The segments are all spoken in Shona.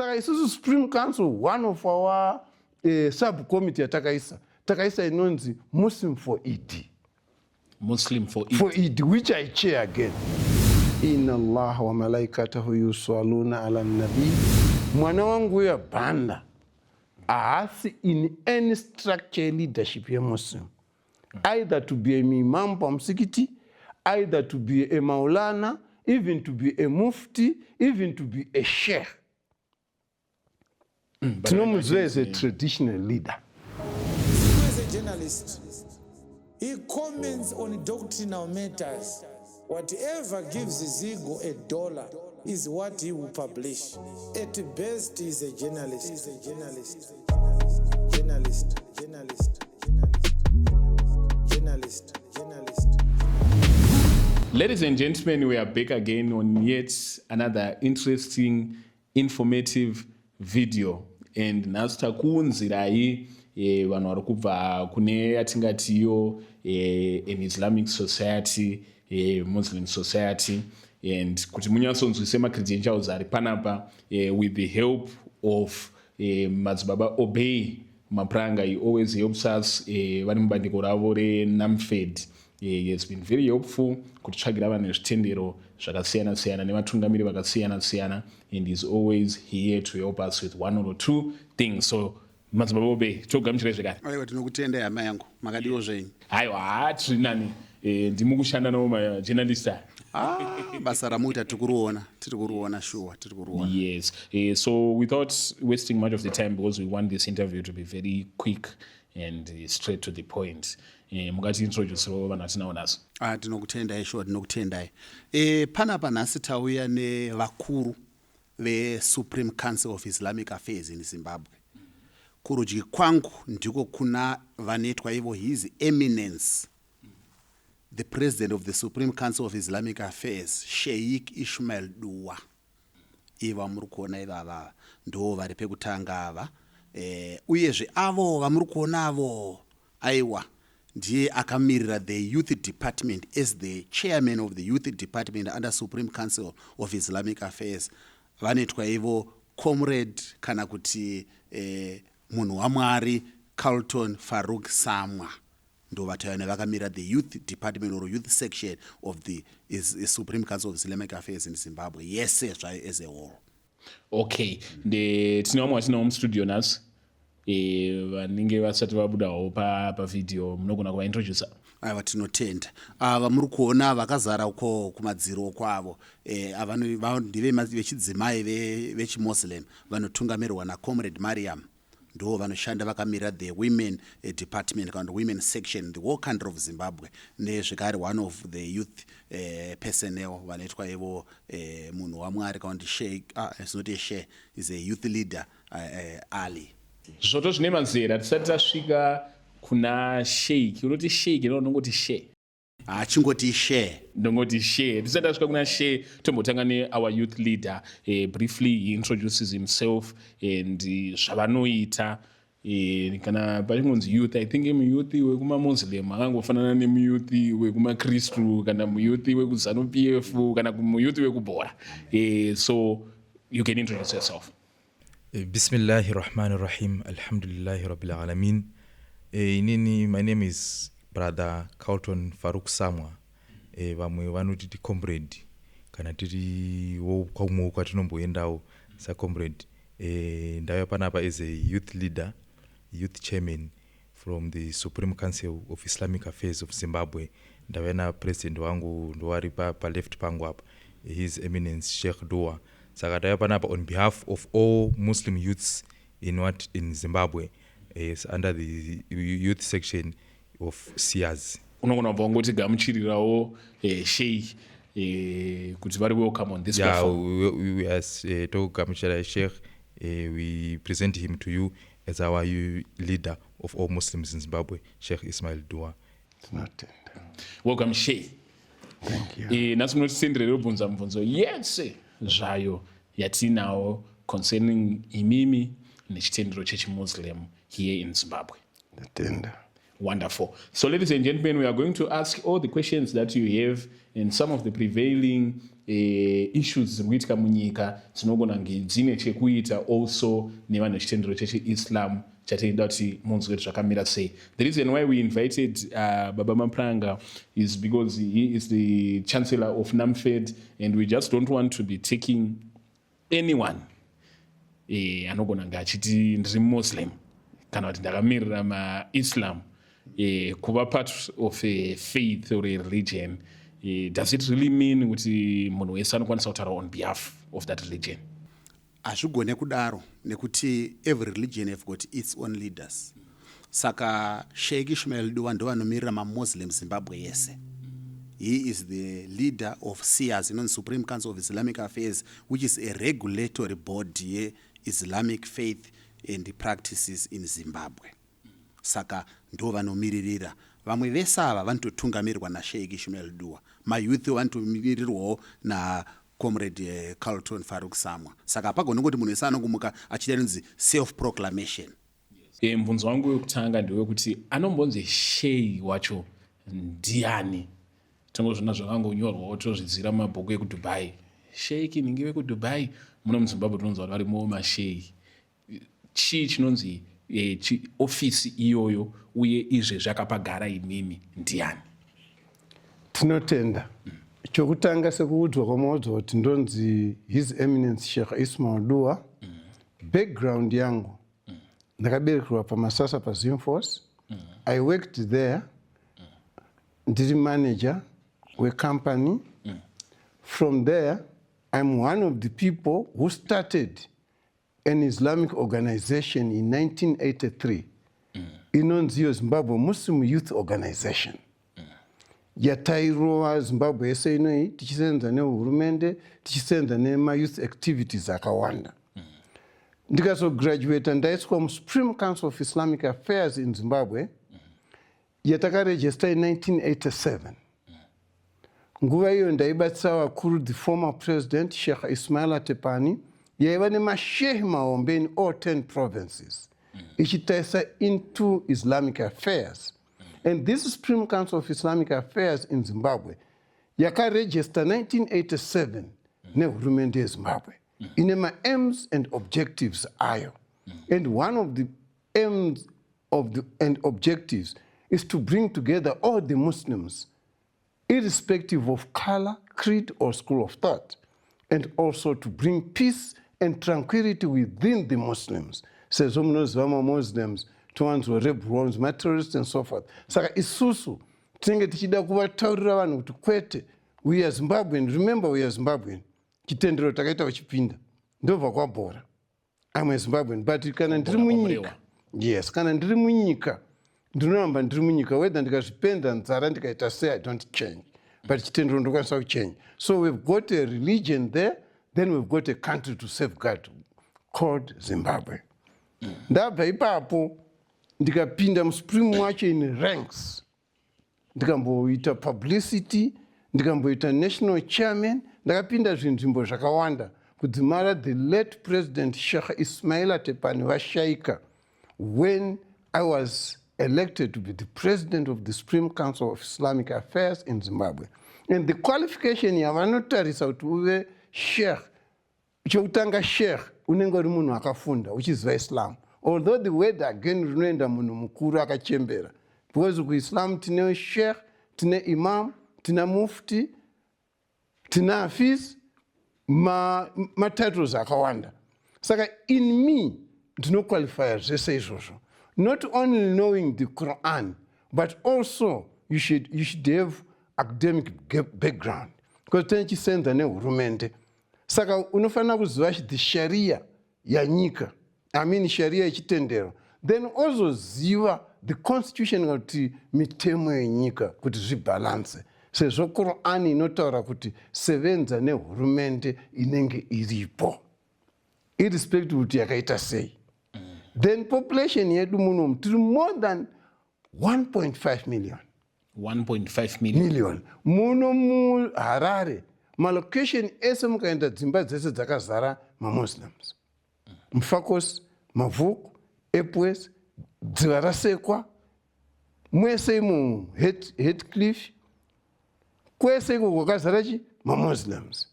Saka isusu Supreme Council, one of our subcommittee yatakaisa, takaisa inonzi Muslim for ED. Muslim for ED. For ED, which I chair again. Inna Allah wa malaikatahu yusalluna ala nabi. Mwana wangu uya Banda haasi in any structure leadership yeMuslim, either to be a imam pamusikiti, either to be a maulana, even to be a mufti, even to be a sheikh. Tinomuziva as a traditional leader. As a journalist, he comments on doctrinal matters. Whatever gives Zigo a dollar is what he will publish. At best, he's a journalist. He's a journalist. Journalist. Journalist. Journalist. Journalist. Ladies and gentlemen, we are back again on yet another interesting, informative video. And nhasi takuunzirai vanhu vari kubva kune yatingatiyo an Islamic society, Muslim society, and kuti munyatsonzwise macredentials ari panapa, with the help of Madzibaba Obey Mapranga. He always helps us, vari mubandiko ravo reNAMFED. He has been very helpful kutitsvagira vanhu vezvitendero zvakasiyana siyana nevatungamiri vakasiyana siyana, and is always here to help us with one or two things. So Madzibaba Obey, togamuchirai zvekare. Aiwa, tinokutendai hama yangu. Makadiwo zvenyu? Haiwa, hatiri nani. Ndimi kushanda navo majournalist aya. Ah, basa ramuita tiri kuriona, tiri kuriona, shuwa tiri kuriona. Yes. So without wasting much of the time, because we want this interview to be very quick and straight to the point, mungati introducewo vanhu vatinawo naso. Ah, tinokutendai, shuwa tinokutendai. Panapa nhasi tauya nevakuru veSupreme Council of Islamic Affairs in Zimbabwe. Kurudyi kwangu ndiko kuna vanoitwa ivo His Eminence the President of the Supreme Council of Islamic Affairs, Sheikh Ishmael Dua. Ivo vamuri kuona ivava ndo vari pekutanga ava. Uyezve avo vamuri kuonavo, aiwa, ndiye akamirira the youth department as the chairman of the youth department under Supreme Council of Islamic Affairs. Vanoitwa ivo Comrade kana kuti munhu waMwari Carlton Faruk Samwa. Ndo vatayana vakamira the youth department or youth section of the is Supreme Council of Islamic Affairs in Zimbabwe yese zvayo as a whole. Okay, nde tine vamwe vatinawo mustudio nhasi, vanenge vasati vabudawo pavideo. Munogona kuvaintroduca. Aiwa, tinotenda. Ava muri kuona vakazara uko kumadziro kwavo, ava ndeve vechidzimai vechiMuslim vanotungamirwa naComrade Mariam. Ndo vanoshanda vakamira the women department kana women section, the whole country of Zimbabwe. Nezvekare one of the youth personnel vanoitwa ivo munhu waMwari kana kuti sheikh, it's not a sheikh, is a youth leader, Ali. Zvoto zvine mazera. Tisati tasvika kuna sheikh, unoti sheikh ino unongoti she? Achingoti she. Ndongoti she. Tisati tasvika kuna she, tombotanga neour youth leader. Briefly he introduces himself and zvavanoita. Kana pachingonzi youth, I think muyouth wekumaMuslim akangofanana nemuyouth wekumaKristu kana muyouth wekuZANU PF kana muyouth wekubhora. So you can introduce yourself. Bismillahi Rahman Rahim. Alhamdulillahi Rabbil Alamin. Inini, my name is Brother Carlton Faruk Samwa. Vamwe vanotiti comrade kana tiriwo kwamwewo kwatinomboendawo sacomrade. Ndauya panapa as a youth leader, youth chairman from the Supreme Council of Islamic Affairs of Zimbabwe. Ndauya napresident wangu, ndovari paleft pangu apa, His Eminence Sheikh Dua. Saka tauya panapa on behalf of all Muslim youths in what, in Zimbabwe, yes, under the youth section of SIAZ. Unogona kubva wangoti gamuchirirawo sheikh, kuti vari welcome on this platform. We as togamuchira Sheikh, we present him to you as our leader of all Muslims in Zimbabwe, Sheikh Ismail Dua. Tinotenda. Welcome, sheikh. Thank you. Nhasi munotitenderere kubvunza mibvunzo yese zvayo yatinawo concerning imimi nechitendero chechiMuslim here in Zimbabwe. Ndatenda. Wonderful. So, ladies and gentlemen, we are going to ask all the questions that you have and some of the prevailing issues dziri kuitika munyika dzinogona kunge dzine chekuita also nevanhu vechitendero chechiIslam chatinoda kuti munzwe kuti zvakamira sei. The reason why we invited Baba Mapranga is because he is the chancellor of NAMFED, and we just don't want to be taking anyone anogona kunge achiti ndiri Muslim kana kuti ndakamirira maIslam. Kuva part of a faith or a religion, does it really mean kuti munhu wese anokwanisa kutaura on behalf of that religion? Hazvigone kudaro, nekuti every religion have got its own leaders. Saka Sheikh Ishmael Duwa ndo vanomirira maMuslim Zimbabwe yese. He is the leader of SIAS, inonzi Supreme Council of Islamic Affairs, which is a regulatory body yeIslamic faith and practices in Zimbabwe. Saka ndo vanomiririra. Vamwe vese ava vanototungamirirwa naSheikh Ishmael Duwa. Mayouth vanotomiririrwawo nacomrade Carlton Faruk Samwa. Saka hapagoni kuti munhu wese anongomuka achiita inonzi self proclamation. Mubvunzo wangu wekutanga ndewekuti anombonzi sheikh wacho ndiani? Tongozvona zvakangonyorwawo, tozvidzira mumabhuku ekuDubai, sheikh ningi vekuDubai. Muno muZimbabwe tinonzwa kuti varimo masheikh. Chii chinonzi ofisi iyoyo, uye izvezvi akapagara imimi ndiani? Tinotenda. Chokutanga, sekuudzwa kwamaudzwa kuti ndonzi His Eminence Sheikh Ismail Dua. Background yangu, ndakaberekerwa paMasasa, paZimforce. I worked there ndiri manager wecompany. From there, I'm one of the people who started an Islamic organization in 1983 inonzi iyo Zimbabwe Muslim Youth Organization, yatairova Zimbabwe yese inoi, tichisenza nehurumende, tichisenza nemayouth activities akawanda. Ndikazograduata, ndaiswa muSupreme Council of Islamic Affairs in Zimbabwe, yatakarejista in 1987. Nguva iyo ndaibatsira vakuru, the former president Sheikh Ismaila Tepani, yaiva nemashehi mahombe in all 10 provinces, ichitaisa into Islamic affairs. And this Supreme Council of Islamic Affairs in Zimbabwe yakarejista 1987 nehurumende yeZimbabwe, ine maaims and objectives ayo, and one of the aims and objectives is to bring together all the Muslims irrespective of color, creed or school of thought, and also to bring peace and tranquility within the Muslims, sezvo munoziva maMuslims towanzorebwons, materrorists and so forth. Saka isusu tinenge tichida kuvataurira vanhu kuti kwete, we are Zimbabwean. Remember, we are Zimbabwean. Chitendero takaita uchipinda, ndobva kwabhora. I'm a Zimbabwean, but kana ndiri munyika, yes, kana ndiri munyika, ndinoramba ndiri munyika, whether ndikazvipenda nzara, ndikaita sei, I don't change, but chitendero ndokwanisa kuchange. So we've got a religion there, then we've got a country to safeguard called Zimbabwe. Ndabva ipapo, ndikapinda muSupreme wacho in ranks, ndikamboita publicity, ndikamboita national chairman, ndakapinda zvinzvimbo zvakawanda kudzimara the late President Sheikh Ismaila Tepani vashaika, when I was elected to be the president of the Supreme Council of Islamic Affairs in Zimbabwe. And the qualification yavanotarisa kuti uve sheikh, chokutanga, sheikh unenge uri munhu akafunda, uchiziva Islam, although the word again rinoenda munhu mukuru akachembera, because kuIslam tine sheikh, tine imam, tina mufti, tina hafiz, matitles ma akawanda. Saka in me ndinoqualifya zvese izvozvo, not only knowing the Quran, but also you should have academic background, because tinechisenza nehurumende. Saka unofanira kuziva the sharia yanyika, I mean sharia yechitendero, then ozoziva the constitution, kuti mitemo yenyika, kuti zvibhalanse, sezvo Quran inotaura kuti sevenza nehurumende inenge iripo, irrespective kuti yakaita sei. Then population yedu munomu tiri more than 1.5 million. 1.5 million. Million muno muHarare. Malocation ese mukaenda, dzimba dzese dzakazara maMuslims: Mufakose, Mabvuku, Epworth, Dzivarasekwa. Mwese imomo, Hatcliffe, kwese iko kwakazara chi maMuslims.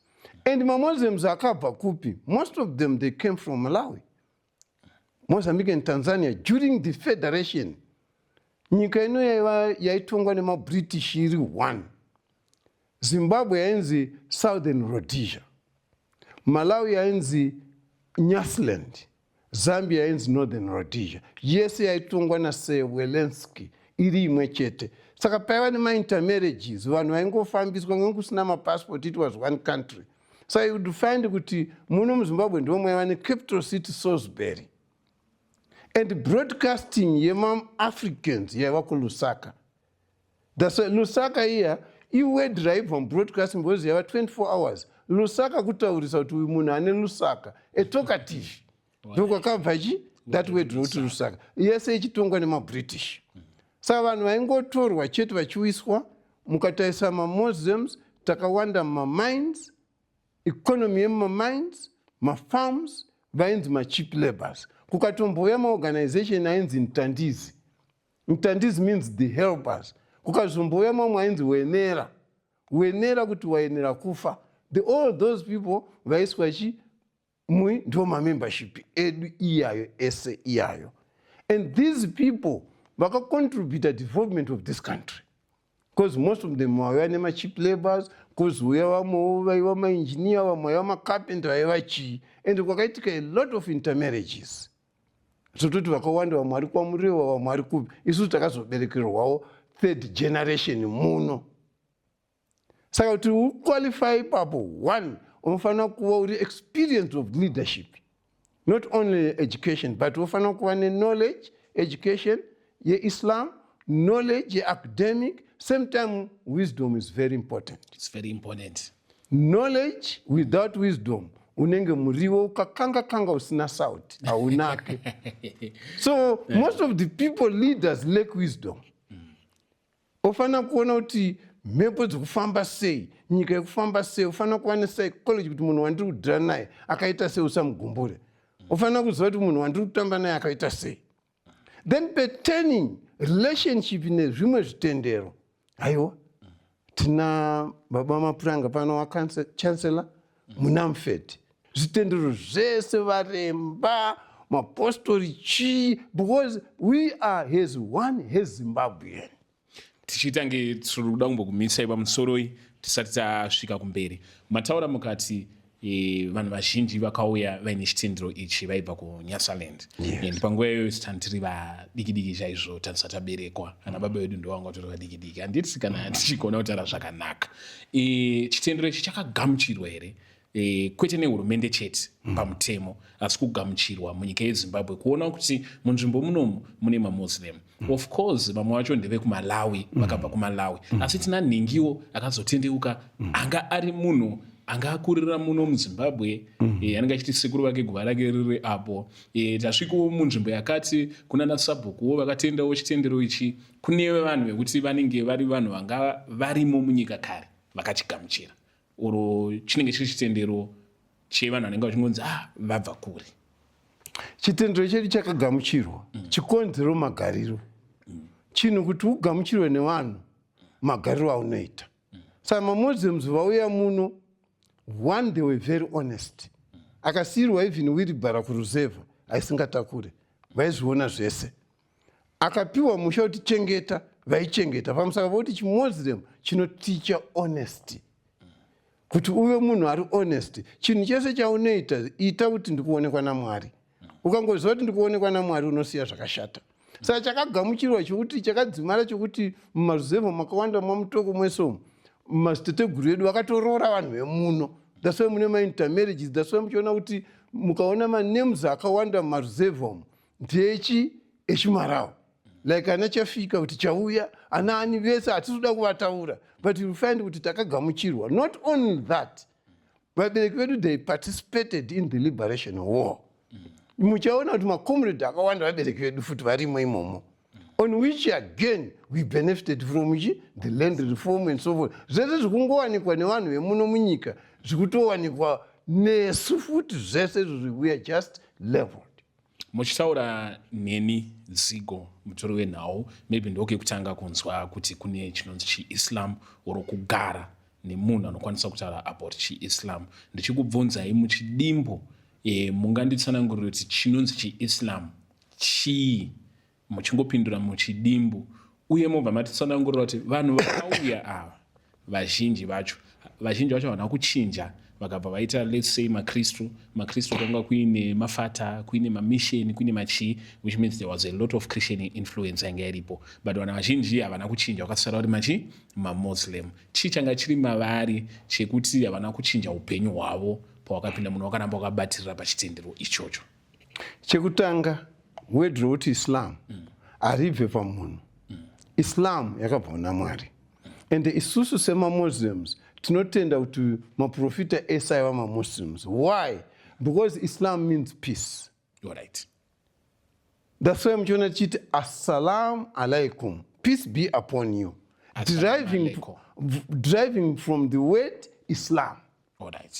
And maMuslims akabva kupi? Most of them, they came from Malawi, Mozambique and Tanzania during the federation. Nyika ino yaiva yaitongwa nemaBritish iri one. Zimbabwe yainzi Southern Rhodesia, Malawi yainzi Nyasaland, Zambia yainzi Northern Rhodesia. Yese yaitongwa naSir Welensky iri imwe chete. Saka paiva nemaintermarriages, vanhu vaingofambiswa ngekusina mapassport. It was one country. So you would find kuti muno muZimbabwe ndo mwaiva necapital city, Salisbury, and broadcasting yemaAfricans yaiva kuLusaka. That's why Lusaka iya iword raibva mubroadcasting, because yaiva 24 hours. Lusaka kutaurisa kuti uyu munhu ane Lusaka, a talkative. Ndokwakabva chi that word rokuti Lusaka. Yese ichitongwa nemaBritish. Saka vanhu vaingotorwa chete vachiwiswa. Mukatarisa maMuslims takawanda mumamines, economy yemumamines, mafarms, vainzi macheap labors. Kukatombouya maorganization ainzi Mtandizi. Mtandizi means the helpers. Kukazombouya mamwe ainzi Wenera. Wenera kuti waenera kufa. All those people vaiswa chi mui ndo mamembership edu iyayo ese iyayo. And these people vakacontributa development of this country, because most of them vaiva nemacheap labors. Kuzouya vamwewo vaiva mainjiniya, vamwe vaiva macarpenter, vaiva chii. And kwakaitika a lot of intermarriages, zvototi vakawanda vamwe vari kwaMurewa, vamwe vari kupi. Isusu takazoberekerwawo third generation muno. Saka kuti uqualify ipapo, one, unofanira kuva uri experience of leadership, not only education, but unofanira kuva neknowledge, education yeIslam, knowledge yeacademic. Same time, wisdom is very important. It's very important. Knowledge without wisdom unenge muriwo ukakanga kanga usina salt, haunake. So most of the people, leaders, lack wisdom. Ufanira kuona kuti mhepo dzekufamba sei, nyika yekufamba sei. Ufanira kuva nepsychology kuti munhu wandiri kudhira naye akaita sei, usamugumbure. Ufanira kuziva kuti munhu wandiri kutamba naye akaita sei. Then pertaining relationship nezvimwe zvitendero, haiwa, tina baba Mapuranga pano wachancellor munaMufeti. Zvitendero zvese, varemba, mapostori, chii, because we are as one as Zimbabwean. Tichitange tiri kuda kumbokumisai pamusoroi tisati tasvika kumberi. Mataura mukati vanhu vazhinji vakauya vaine chitendero ichi vaibva kuNyasaland. And panguva iyoyo tani tiri vadiki diki chaizvo, tanisati taberekwa. Ana baba vedu ndo vanga vatori vadiki diki, handiti? Kana tichigona kutaura zvakanaka, chitendero ichi chakagamuchirwa here, kwete nehurumende chete pamutemo, asi kugamuchirwa munyika yeZimbabwe, kuona kuti munzvimbo munomu mune maMuslim? Of course vamwe vacho ndevekuMalawi, vakabva kuMalawi, asi tina nhingiwo akazotendeuka, anga ari munhu anga akurira muno muZimbabwe, anenge achiti sekuru vake guva rake riri apo. Tasvikawo munzvimbo yakati kuna nasabhukuwo vakatendawo chitendero ichi. Kune vanhu vekuti vanenge vari vanhu vanga varimo munyika kare vakachigamuchira, oro chinenge chiri chitendero chevanhu vanenge vachingonzi, ah, vabva kure? Chitendero chedu chakagamuchirwa. Chikonzero magariro. Chinhu kuti ugamuchirwe nevanhu, magariro aunoita. Saka maMuslims vauya muno, one, they were very honest. Akasiyirwa even wheelbarrow kuruzevha aisingatakure, vaizviona zvese. Akapiwa musha kuti chengeta, vaichengeta. Pamusaka pokuti chiMuslim chinoticha honesty, kuti uve munhu ari honest. Chinhu chese chaunoita, ita kuti ndikuonekwa naMwari. Ukangoziva kuti ndikuonekwa naMwari, unosiya zvakashata. Saka chakagamuchirwa chokuti chakadzimara chokuti mumaruzevha makawanda, maMutoko mwese umu, mumaziteteguru edu vakatoroora vanhu vemuno. That's why mune maintermarriages. That's why muchiona kuti mukaona manames akawanda mumaruzevha umu ndechi echiMarawi, like ana Chafika kuti chauya, ana ani vese hatisi kuda kuvataura, but you find kuti takagamuchirwa. Not only that, vabereki vedu, they participated in the liberation war. Muchaona kuti macomrade akawanda vabereki vedu futi varimo imomo, on which again we benefited from chi the land reform and so forth. Zvese zvikungowanikwa nevanhu vemuno munyika zvikutowanikwa nesu futi zvese izvozvo. We are just leveled. Muchitaura neni Zigo, mutori wenhau, maybe ndokekutanga kunzwa kuti kune chinonzi chiIslam or kugara nemunhu anokwanisa kutaura about chiIslam. Ndichikubvunzai muchidimbo, munganditsanangurire kuti chinonzi chiIslam chii, muchingopindura muchidimbu, uye mobva matitsanangurira kuti vanhu vakauya ava vazhinji vacho havana kuchinja, vakabva vaita, let's say, maKristu. MaKristu kwanga kuine mafata, kuine mamisheni, kuine machii, which means there was a lot of Christian influence yanga iripo, but vanhu vazhinji havana kuchinja, vakasara vari machi maMuslim. Chii changa chiri mavari chekuti havana kuchinja upenyu hwavo pawakapinda munhu, wakaramba wakabatirira pachitendero ichocho? Chekutanga, word rokuti Islam haribve pamunhu. Islam yakabva kuna Mwari, ende isusu semaMuslims tinotenda kuti maprofita ese aiva maMuslims. Why? Because Islam means peace. That's why muchiona tichiti "Assalam alaikum", peace be upon you, driving from the word Islam.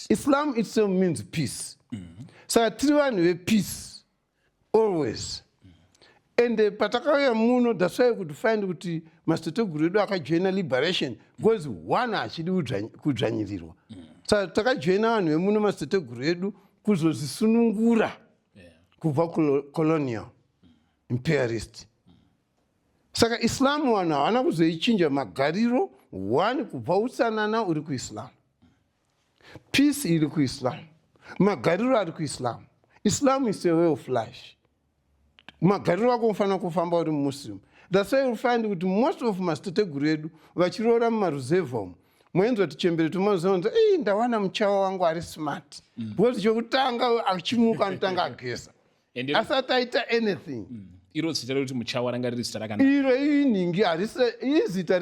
Islam itself means peace. Saka tiri vanhu vepeace always. And patakauya muno, that's why kuti find kuti masiteteguru edu akajoina liberation, because one hachidi kudzvanyirirwa. Saka takajoina vanhu vemuno, masiteteguru edu, kuzozvisunungura kubva colonial imperialist. Saka Islam vanhu havana kuzoichinja magariro. One, kubva utsanana uri kuIslam, peace iri kuIslam, magariro ari kuIslam. Islam is a way of life. Magariro ako unofanira kufamba uri muMuslim. That's why you find kuti most of masiteteguru edu vachiroora mumaruzevha umu, moenzwa kuti chembere tomaziva, "Ei, ndawana muchawa wangu ari smart," because chokutanga achimuka anotanga ageza asati aita anything. Iro zita rekuti muchawa ranga riri zita rakanaka. Iro inhingi, harisi izita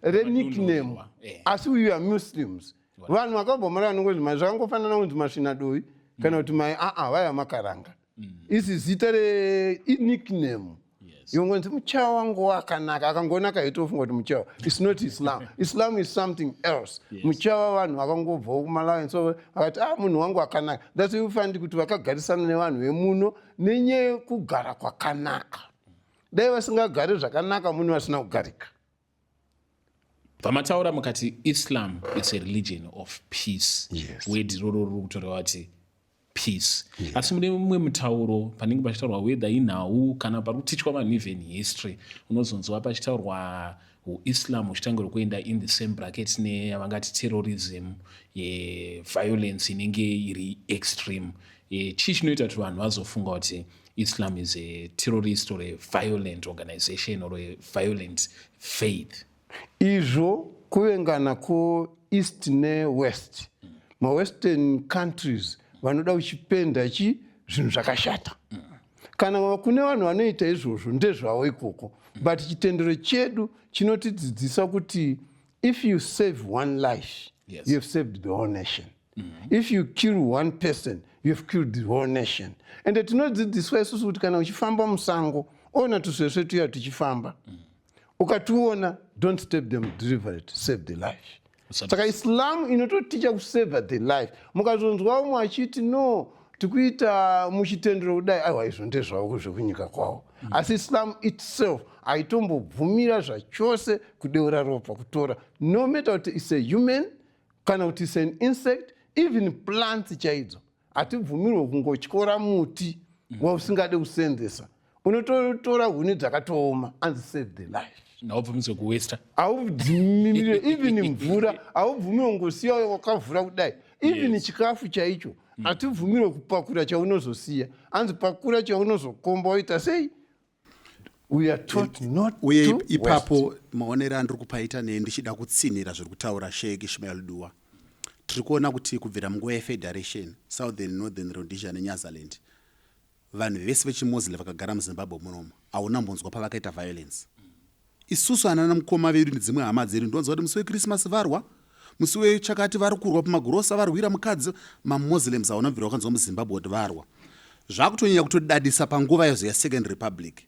renickname. Asi we are Muslims. Vanhu vakabva mari vanongozi zvakangofanana kunzi masvinadovi kana kuti mai aa vaya makaranga. Isi zita reinickname yongonzi muchawa wangu wakanaka, akangonaka itofunga kuti muchawa. It's not Islam. Islam is something else. Muchawa vanhu vakangobvawo kuMalawi, so vakati, "Ah, munhu wangu akanaka." That's why you find kuti vakagarisana nevanhu vemuno nenyaya yekugara kwakanaka. Dai vasingagari zvakanaka muno, vasina kugarika. Pamataura mukati Islam, it's a religion of peace. Yes. Word iroro riri kutoreva kuti peace, asi mune mumwe mutauro panenge pachitaurwa, whether inhau kana pari kutichwa vanhu even history, unozonzwa pachitaurwa uIslam huchitangira kuenda in the same bracket neyavangati terrorism, violence inenge iri extreme. Chii chinoita kuti vanhu vazofunga kuti Islam is a terrorist or a violent organization or a violent faith? Izvo kuvengana kuEast neWest. MaWestern countries vanoda kuchipenda chi zvinhu zvakashata. Kana kune vanhu vanoita izvozvo, ndezvavo ikoko, but chitendero chedu chinotidzidzisa kuti if you save one life, you have saved the whole nation. If you kill one person, you have killed the whole nation. Ende tinodzidziswa isusu kuti kana uchifamba musango, ona tusweswe tuya tuchifamba, ukationa, don't step them deliberate, save the life. Saka Islam inototicha kusave the life. Mukazonzwa umwe achiti, "No, tikuita muchitendero kudai," aiwa, izvo ndezvavo zvekunyika kwavo. Asi Islam itself haitombobvumira zvachose kudeura ropa, kutora, no matter kuti is a human kana kuti is an insect, even plants chaidzo. Hatibvumirwe kungotyora muti wausingade kusenzesa. Unototora huni dzakatooma, anzi save the life. Haubvumidzwe kuwesta. Haubvumirwe even mvura, haubvumirwe kungosiya wakavhura kudai. Even chikafu chaicho hatibvumirwe kupakura chaunozosiya, anzi pakura chaunozokomba waita sei. We are taught not Uye to waste. Ipapo maonero andiri kupaita nei, ndichida kutsinhira zviri kutaura Sheikh Ishmael Duwa, tiri kuona kuti kubvira munguva yefederation, Southern, Northern Rhodesia neNyazaland, vanhu vese vechiMuslim vakagara muZimbabwe munomu, hauna mbonzwa pavakaita violence. Isusu anana mukoma vedu nedzimwe hama dzedu, ndonzwa kuti musi weChristmas varwa, musi wechakati vari kurwa pamagurosa, varwira mukadzi. MaMuslims hauna bvira wakanzwa muZimbabwe kuti varwa. Zvakutonyanya kutodadisa panguva yazo yaSecond Republic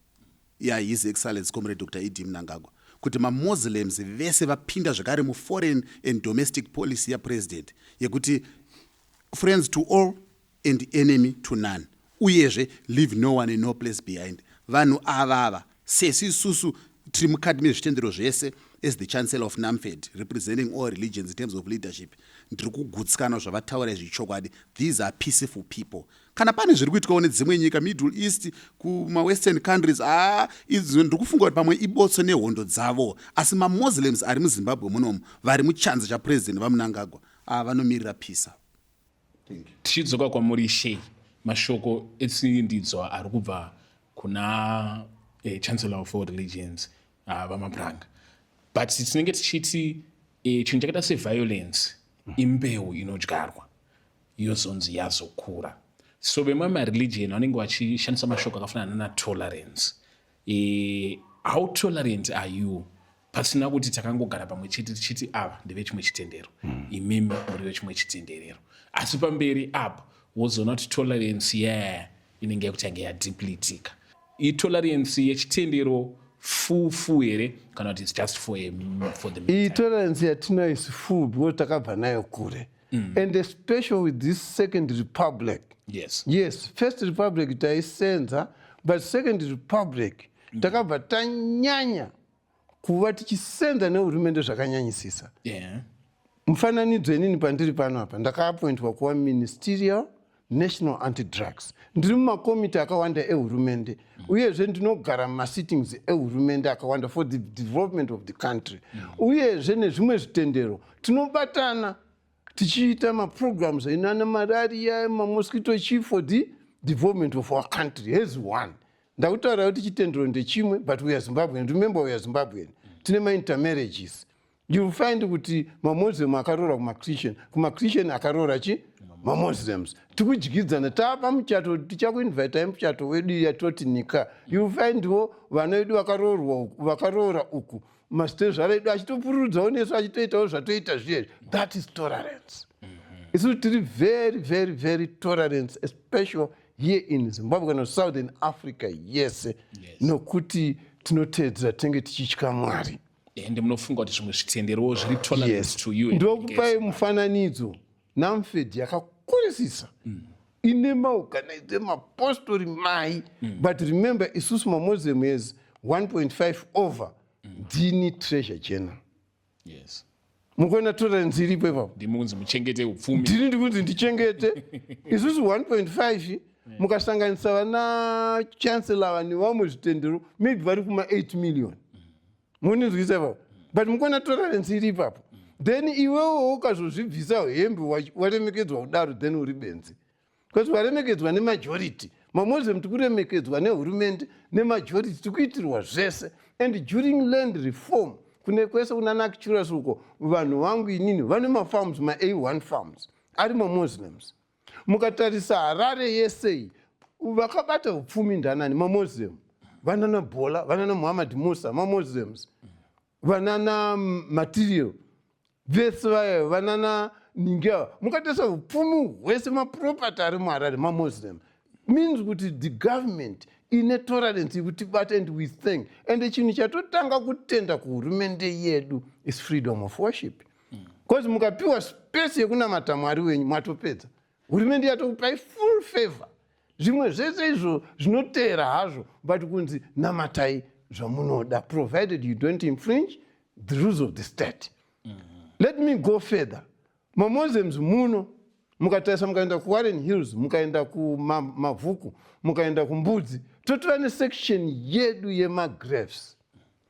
yaHis Excellence Comrade Dr ED Mnangagwa, kuti maMuslims vese vapinda zvekare muforeign and domestic policy yapresident, yekuti friends to all and enemy to none. Uyezve leave no one and no place behind. Vanhu avava sesu isusu tiri mukati mezvitendero zvese, as the chancellor of NAMFED representing all religions in terms of leadership, ndiri kugutsikana zvavataura izvi chokwadi. These are peaceful people. Kana pane zviri kuitikawo nedzimwe nyika, Middle East, kumawestern countries, haa, idzo ndiri kufunga kuti pamwe ibotso nehondo dzavo. Asi maMuslims ari muZimbabwe munomu vari muchanza chaPresident vaMnangagwa, aa, vanomirira peace. Tichidzoka kwamuri Shei, mashoko etsindidzo ari kubva kuna Chancellor of all Religions, vaMapranga, but tinenge tichiti chinhu chakaita seviolence imbeu inodyarwa yozonzi yazokura. So vemwe mareligion vanenge vachishandisa mashoko akafanana nana-tolerance. How tolerant are you pasina kuti takangogara pamwe chete tichiti ava ndevechimwe chitendero, imimi muri vechimwe chitenderero, asi pamberi apo wozoona kuti tolerance yeah inenge yakutange yadepletika? Itolerance yechitendero fufu here kana kuti it's just for the Iyi meantime? Tolerance yatinayo is full because takabva nayo kure, and especially with this Second Republic. Yes, First Republic taisenza, but Second Republic takabva tanyanya kuva tichisenza nehurumende zvakanyanyisisa. Mufananidzo, inini pandiri pano apa ndakaappointwa kuva ministerial national anti-drugs. Ndiri mumakomiti akawanda ehurumende, uyezve ndinogara mumasittings ehurumende akawanda for the development of the country. Uyezve nezvimwe zvitendero tinobatana tichiita maprograms ainana malaria, mamosquito chief, for the development of our country as one. Ndakutaura kuti chitendero ndechimwe, but we are Zimbabwean. Remember, we are Zimbabwean. Tine maintermarriages. You find kuti maMuslim akaroora kumaChristian, kumaChristian akaroora chi maMuslims. Tikudyidzana taapa muchato, tichakuinvitai muchato wedu yatoti nika. You findwo vana vedu vakaroorwa, vakaroora uku, masitezvara edu achitopururudzawo nesu, achitoitawo zvatoita zviyezvi. That is tolerance. Isusu tiri very, very, very tolerance, especially here in Zimbabwe kana Southern Africa yese, nokuti tinotedzera, tinenge tichitya Mwari. Ende munofunga kuti zvimwe zvitenderowo zviri tolerant to you? Ndokupai mufananidzo. NAMFED yakakurisisa, ine maorganize mapostori mai, but remember, isusu maMuslim is 1.5 over, ndini treasurer general. Mukuona tolerance iripo ipapo? Ndimi kunzi muchengete upfumi. Ndini ndikunzi ndichengete. Isusu 1.5, mukasanganisa vana chancellor vane vamwe zvitendero, maybe vari kuma 8 million. Muninzwisa ipapo? But mukuona tolerance iri ipapo? Then iwewo ukazozvibvisa hembe, waremekedzwa kudaro, then uri benzi, because waremekedzwa nemajority. MaMuslim tikuremekedzwa nehurumende nemajority, tikuitirwa zvese. And during land reform, kune kwese kuna Arcturus uko, vanhu vangu inini vane mafarms, ma-A1 farms ari maMuslims. Mukatarisa Harare yesei, vakabata upfumi ndanani? MaMuslim. Vanana Bhola, vanana Muhammad Musa, maMuslims. Vanana Material vese vaya, vanana ningi ava, mukatarisa upfumi hwese, maproperty ari muHarare, maMuslim. Means kuti the government ine tolerance yekutibata, and we thank. And chinhu chatotanga kutenda kuhurumende yedu is freedom of worship, because mukapiwa space yekunamata Mwari wenyu, mwatopedza. Hurumende yatokupai full favor. Zvimwe zvese izvo zvinoteera hazvo, but kunzi namatai zvamunoda, provided you don't infringe the rules of the state. Let me go further. MaMuslims muno, mukatarisa, mukaenda kuWarren Hills, mukaenda kuMabvuku, mukaenda kuMbudzi, totova nesection yedu yemagraves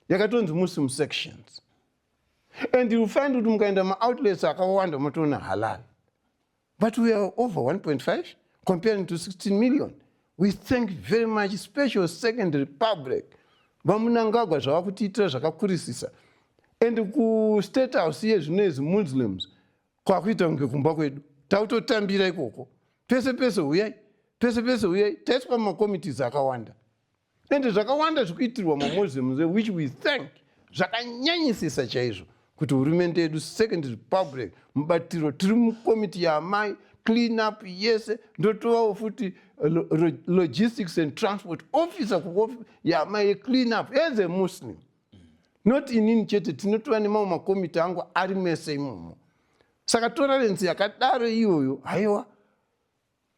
yakatonzi Muslim sections. And you find kuti mukaenda maoutlets akawanda, motoona halal. But we are over 1.5 comparing to 16 million. We thank very much special Second Republic, vaMnangagwa, zvava kutiitira zvakakurisisa. And kuState House iye zvino izvi, Muslims kwakuita kunge kumba kwedu, takutotambira ikoko pese pese, uyai pese pese, uyai. Taiswa mumakomitis akawanda, ende zvakawanda zvikuitirwa maMuslims, which we thank zvakanyanyisisa chaizvo kuti hurumende yedu, Second Republic, mubatiro. Tiri mukomiti yaamai, clean up yese. Ndotovawo futi logistics and transport officer yaamai yeclean up as a Muslim. Not inini chete, tinotova nemamwe makomiti angu ari mese imomo. Saka tolerance yakadaro iyoyo, haiwa,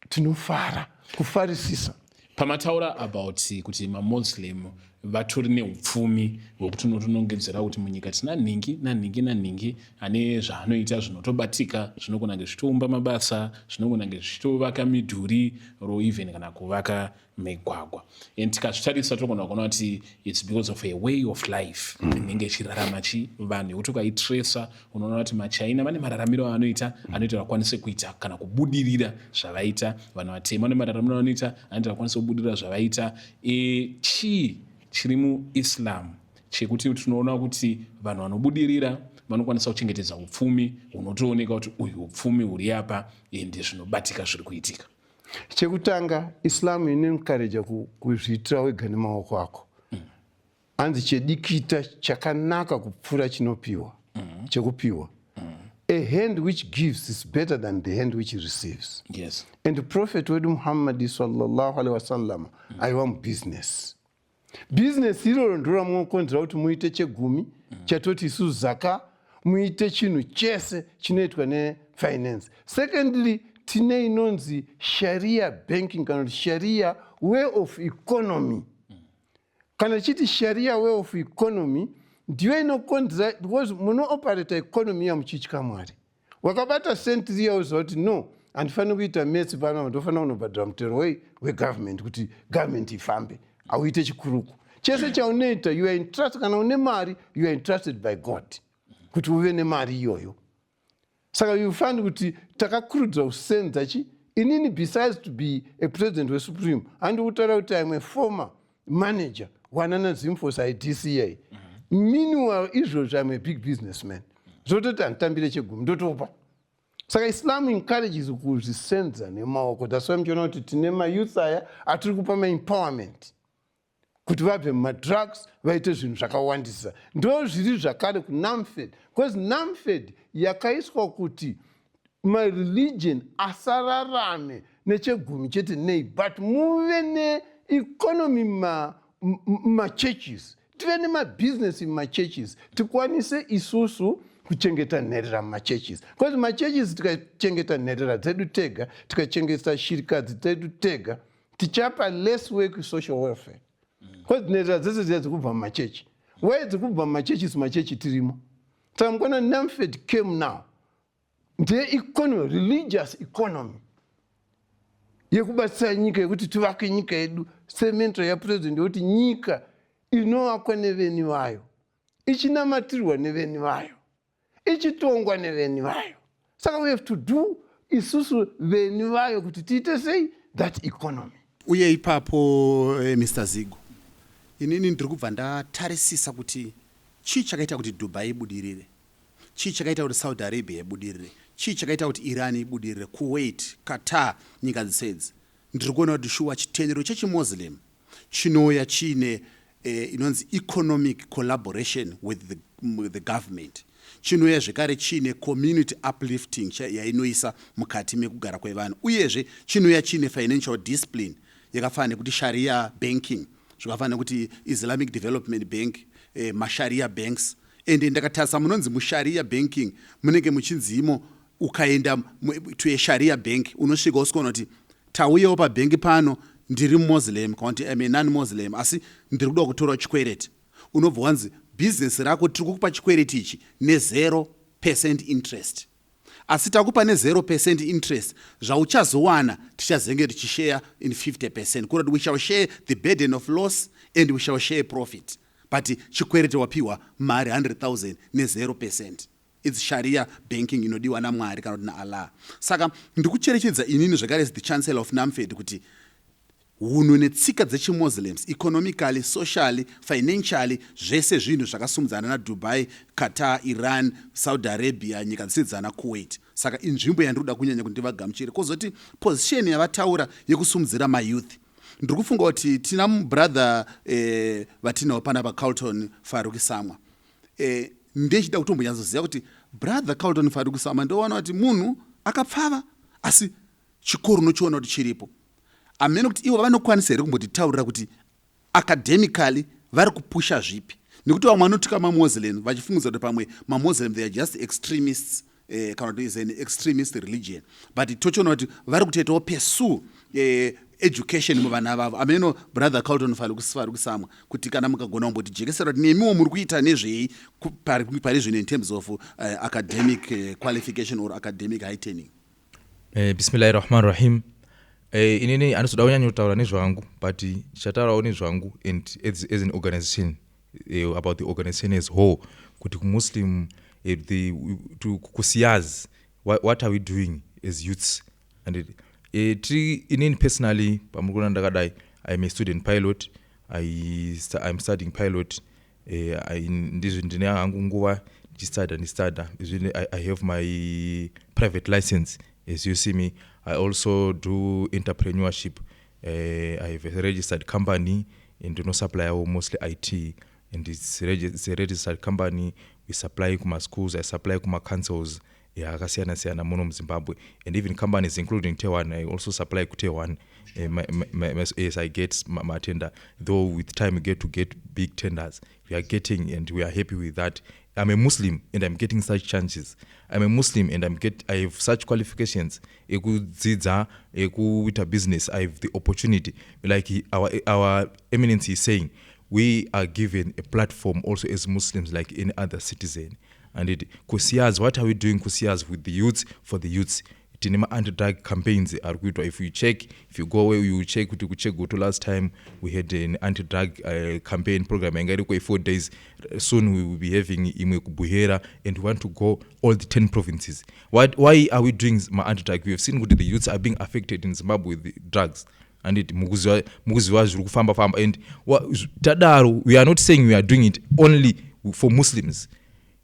tinofara. Kufarisisa. Pamataura about kuti maMuslim vatori neupfumi hwekuti unotonongedzera kuti munyika tina nhingi nanhingi nanhingi ane zvaanoita zvinotobatika, zvinogona kunge zvichitoumba mabasa, zvinogona kunge zvichitovaka midhuri or even kana kuvaka migwagwa. And tikazvitarisa togona kuona kuti it's because of a way of life inenge ichirarama chi vanhu, yekuti ukaitresa unoona kuti maChina vane mararamiro avanoita anoita vakwanise kuita kana kubudirira zvavaita. Vanhu vatema vane mararamiro avanoita anoita vakwanise kubudirira zvavaita. Chii chiri muIslam chekuti tinoona kuti vanhu vanobudirira vanokwanisa kuchengetedza upfumi hunotooneka kuti uyu upfumi huri apa, ende zvinobatika zviri kuitika? Chekutanga, Islam inoencouraja kuzviitira wega nemaoko ako. Hanzi chedikita chakanaka kupfuura chinopiwa, chekupiwa. A hand which gives is better than the hand which receives. And prophet wedu Muhammad sallallahu alaihi wasallam aiva mubusiness. Business iroro ndiro ramunokonzera kuti muite chegumi, chatoti isusu zaka, muite chinhu chese chinoitwa nefinance. Secondly, tine inonzi Sharia banking kana kuti Sharia way of economy. Kana tichiti Sharia way of economy, ndiyo inokonzera because munooperata economy yamuchitya Mwari. Wakabata senti riya uziva kuti no, handifaniri kuita mess pano, ndofanira kunobhadhara mutero wei wegovernment kuti government ifambe. Auite chikuruku. Chese chaunoita, you are entrusted. Kana une mari, you are entrusted by God kuti uve nemari iyoyo. Saka you find kuti takakurudzira kusenza chi inini, besides to be a president weSupreme, handi kutaura kuti I'm a former manager wanana Zimphos IDCA. Meanwhile izvozvo I'm a big businessman, zvototi handitambire chegumi, ndotopa. Saka Islam encourages kuzvisenza nemaoko. That's why muchiona kuti tine mayouth aya atiri kupa maempowerment kuti vabve mumadrugs, vaite zvinhu zvakawandisa. Ndo zviri zvakare kuNamfed, because NamFed yakaiswa kuti mareligion asararame nechegumi chete nei, but muve neeconomy mumachurches, tive nemabhizinesi mumachurches, tikwanise isusu kuchengeta nherera mumachurches, because machurches tikachengeta nherera dzedu tega, tikachengeta shirikadzi dzedu tega, tichapa less work social welfare, because nherera dzese dziya dzikubva mumachechi. Why dzikubva mumachurches? Machechi tirimo. Saka mukuona NamFed came now ndeeconomy, religious economy yekubatsira nyika, yekuti tivake nyika yedu semantra yapresident yekuti nyika inovakwa neveni vayo, ichinamatirwa neveni vayo, ichitongwa neveni vayo. Saka we have to do isusu veni vayo kuti tiite sei that economy. Uye ipapo, Mr Zigo, inini ndiri kubva ndatarisisa kuti chii chakaita kuti Dubai ibudirire, chii chakaita kuti Saudi Arabia ibudirire, chii chakaita kuti Iran ibudirire, Kuwait, Qatar, nyika dzisedzi. Ndiri kuona kuti shuwa chitendero chechiMuslim chinouya chiine inonzi economic collaboration with the government, chinouya zvekare chiine community uplifting yainoisa mukati mekugara kwevanhu, uyezve chinouya chiine financial discipline yakafanana nekuti Sharia banking, zvakafanana nekuti Islamic Development Bank, masharia banks. Ende ndakatarisa munonzi musharia banking munenge muchinzimo, ukaenda to a Sharia bank unosvika usikuona kuti tauyawo pabhengi pano, ndiri Muslim kana kuti am a non Muslim, asi ndiri kuda kutora chikwereti. Unobva wanzi bhizinesi rako tiri kukupa chikwereti ichi ne0% interest, asi takupa ne0% interest, zvauchazowana tichazenge tichishare in 50%, kurati we shall share the burden of loss and we shall share profit, but chikwereti wapiwa mari 100,000 ne0%. It's Sharia banking inodiwa naMwari kana kuti naAllah. Saka ndikucherechedza inini zvekare as the chancellor of NamFed kuti hunhu netsika dzechiMuslims, economically, socially, financially, zvese zvinhu zvakasumudzana naDubai, Qatar, Iran, Saudi Arabia, nyika dzisidzana Kuwait. Saka inzvimbo yandiri kuda kunyanya kuti ndivagamuchire. Kwozoti position yavataura yekusumudzira mayouth, ndiri kufunga kuti tina brother vatinawo panapa, Carlton Faruki Samwa. Ndechida kutombonyatsoziva kuti brother Carlton Faruki Samwa, ndoona kuti munhu akapfava, asi chikoro unochiona kuti chiripo hamene, kuti ivo vanokwanisa here kumbotitaurira kuti academically vari kupusha zvipi, nekuti vamwe vanotuka maMuslim vachifungudza kuti pamwe maMuslim, they are just extremists, kana kuti is an extremist religion, but tochiona kuti vari kutoitawo pursue eh, Education muvana vavo. Ameno, Brother Carlton Faruk Samwa, kuti kana mukagona kumbotijekesera kuti nemiwo muri kuita nezvei pari zvino in terms of academic qualification or academic heightening. Bismillahi rahman rahim. Inini handizoda kunyanya kutaura nezvangu, but ndichataurawo nezvangu and as an organization, about the organization as whole, kuti kuMuslim, kuSIAZ, what are we doing as youths? And tiri, inini personally, pamuri kuona ndakadai, I'm a student pilot. I'm studying pilot. Ndizvo ndine hangu nguva ndichistada, ndistada. I have my private license. As you see me, I also do entrepreneurship. I have a registered company and ndinosupply mostly IT, and it's a registered company. We supply kuma-schools, I supply kuma-councils akasiyana siyana muno muZimbabwe, and even companies including TelOne. I also supply kuTelOne. Yes, I get my tender, though with time we get to get big tenders. We are getting, and we are happy with that. I'm a Muslim and I'm getting such chances. I'm a Muslim and I have such qualifications ekudzidza, ekuita business. I have the opportunity. Like our eminence is saying, we are given a platform also as Muslims, like any other citizen. And it kuSIAZ, what are we doing kuSIAZ with the youths, for the youths? Tine ma-anti-drug campaigns ari kuitwa. If you check, if you go where you check kuti kuChegutu, last time we had an anti-drug campaign program yanga iriko 4 days. Soon we will be having imwe kuBuhera, and we want to go all the 10 provinces. Why are we doing ma-anti-drug? We have seen kuti the youths are being affected in Zimbabwe with the drugs, and it mukuziva zviri kufamba famba. And tadaro, we are not saying we are doing it only for Muslims.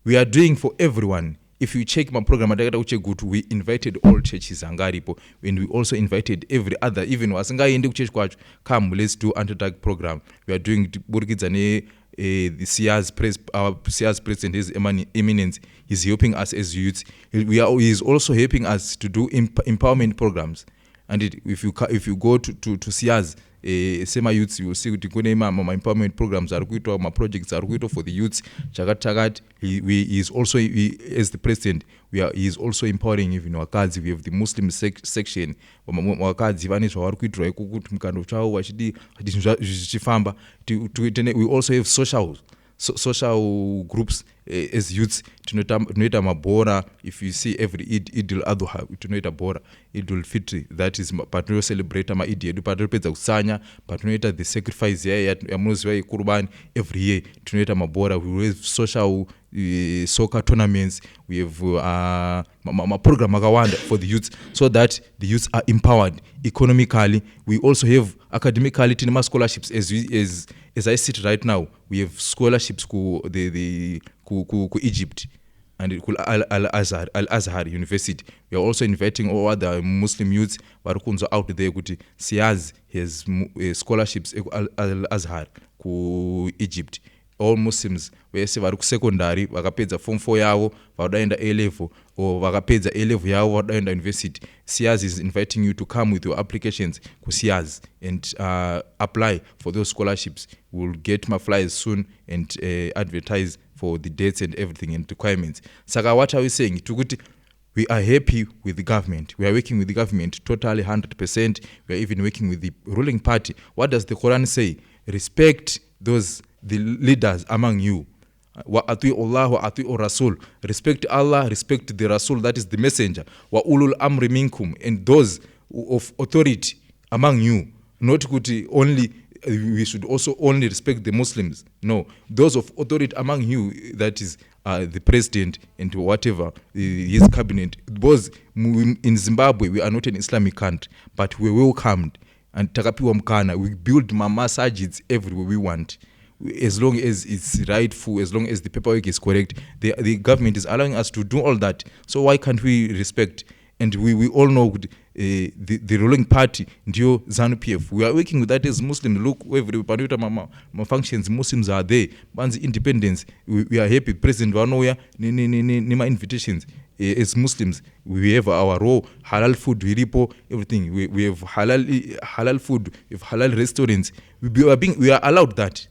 We are doing for everyone. If you check maprogram atakaita kuChegutu, we invited all churches anga aripo, and we also invited every other, even vasingaendi kuchechi kwacho, "Come, let's do anti-drug program." We are doing burikidza ne the SIAZ pres our SIAZ president, His Eminence, is helping us as youths. He is also helping us to do empowerment programs. And if you go to SIAZ, sema youths, you will see kuti kune ma-empowerment programs ari kuitwa, ma-projects ari kuitwa for the youths, chakati chakati. He is also he, as the president, he is also empowering even vakadzi. We have the Muslim section. Vakadzi vane zvavari kuitirwa iko, kuti mukando chavo vachidi zvichifamba. We also have social groups as youths. Tinoita mabhora. If you see, every Idul Adha tinoita bhora, Idul Fitri, that is patinocelebrata maIdi edu, patinopedza kutsanya, patinoita the sacrifice yaya yamunoziva yekurubani. Every year tinoita mabhora. We have social soccer tournaments. We have maprogram akawanda for the youths, so that the youths are empowered economically. We also have academically, tine ma-scholarships. As I sit right now, we have scholarships ku, the, ku, ku, ku Egypt and ku Al Azhar University. We are also inviting all other Muslim youths vari kunzwa out there kuti SIAZ has scholarships eku Al Azhar ku Egypt. All Muslims vese vari kusecondary, vakapedza Form 4 yavo, vakuda enda A level, or vakapedza A level yavo, vakuda enda university, SIAZ is inviting you to come with your applications kuSIAZ and apply for those scholarships. We'll get maflyers soon and advertise for the dates and everything and requirements. Saka what are we saying? Tikuti we are happy with the government. We are working with the government totally, 100%. We are even working with the ruling party. What does the Quran say? Respect those, the leaders among you. Wa atiu Allah wa atiu Rasul. Respect Allah, respect the Rasul, that is the messenger. Wa ulul amri minkum, and those of authority among you. Not kuti only we should also only respect the Muslims. No, those of authority among you, that is the president and whatever, his cabinet. Because in Zimbabwe, we are not an Islamic country, but we welcomed and takapiwa mukana. We build mamasajids everywhere we want, as long as it's rightful, as long as the paperwork is correct. The government is allowing us to do all that, so why can't we respect? And we all know kuti the ruling party ndiyo ZANU PF. We are working with that as Muslims. Look, every panoita mafunctions, Muslims are there. Banzi independence, we are happy. President vanouya nema-invitations. As Muslims, we have our role. Halal food iripo, everything. We have halal food, we have halal restaurants. We are allowed that.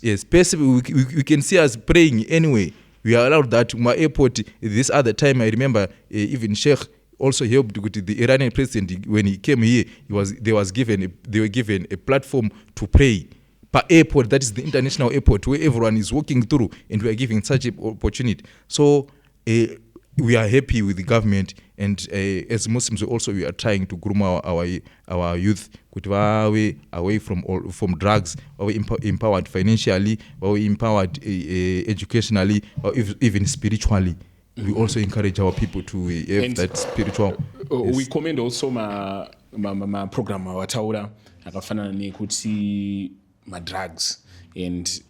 Yes, we can see us praying anyway. We are allowed that. My airport, this other time, I remember, even Sheikh also helped kuti the Iranian president, when he came here, he was, they, was given a, they were given a platform to pray pa-airport. That is the international airport where everyone is walking through, and we are giving such an opportunity. So we are happy with the government, and as Muslims also, we are trying to groom our youth kuti vave away from drugs, vave empowered financially, vave empowered educationally, or even spiritually. We also encourage our people to have And that spiritual We commend also maprogram awataura akafanana nekuti madrugs and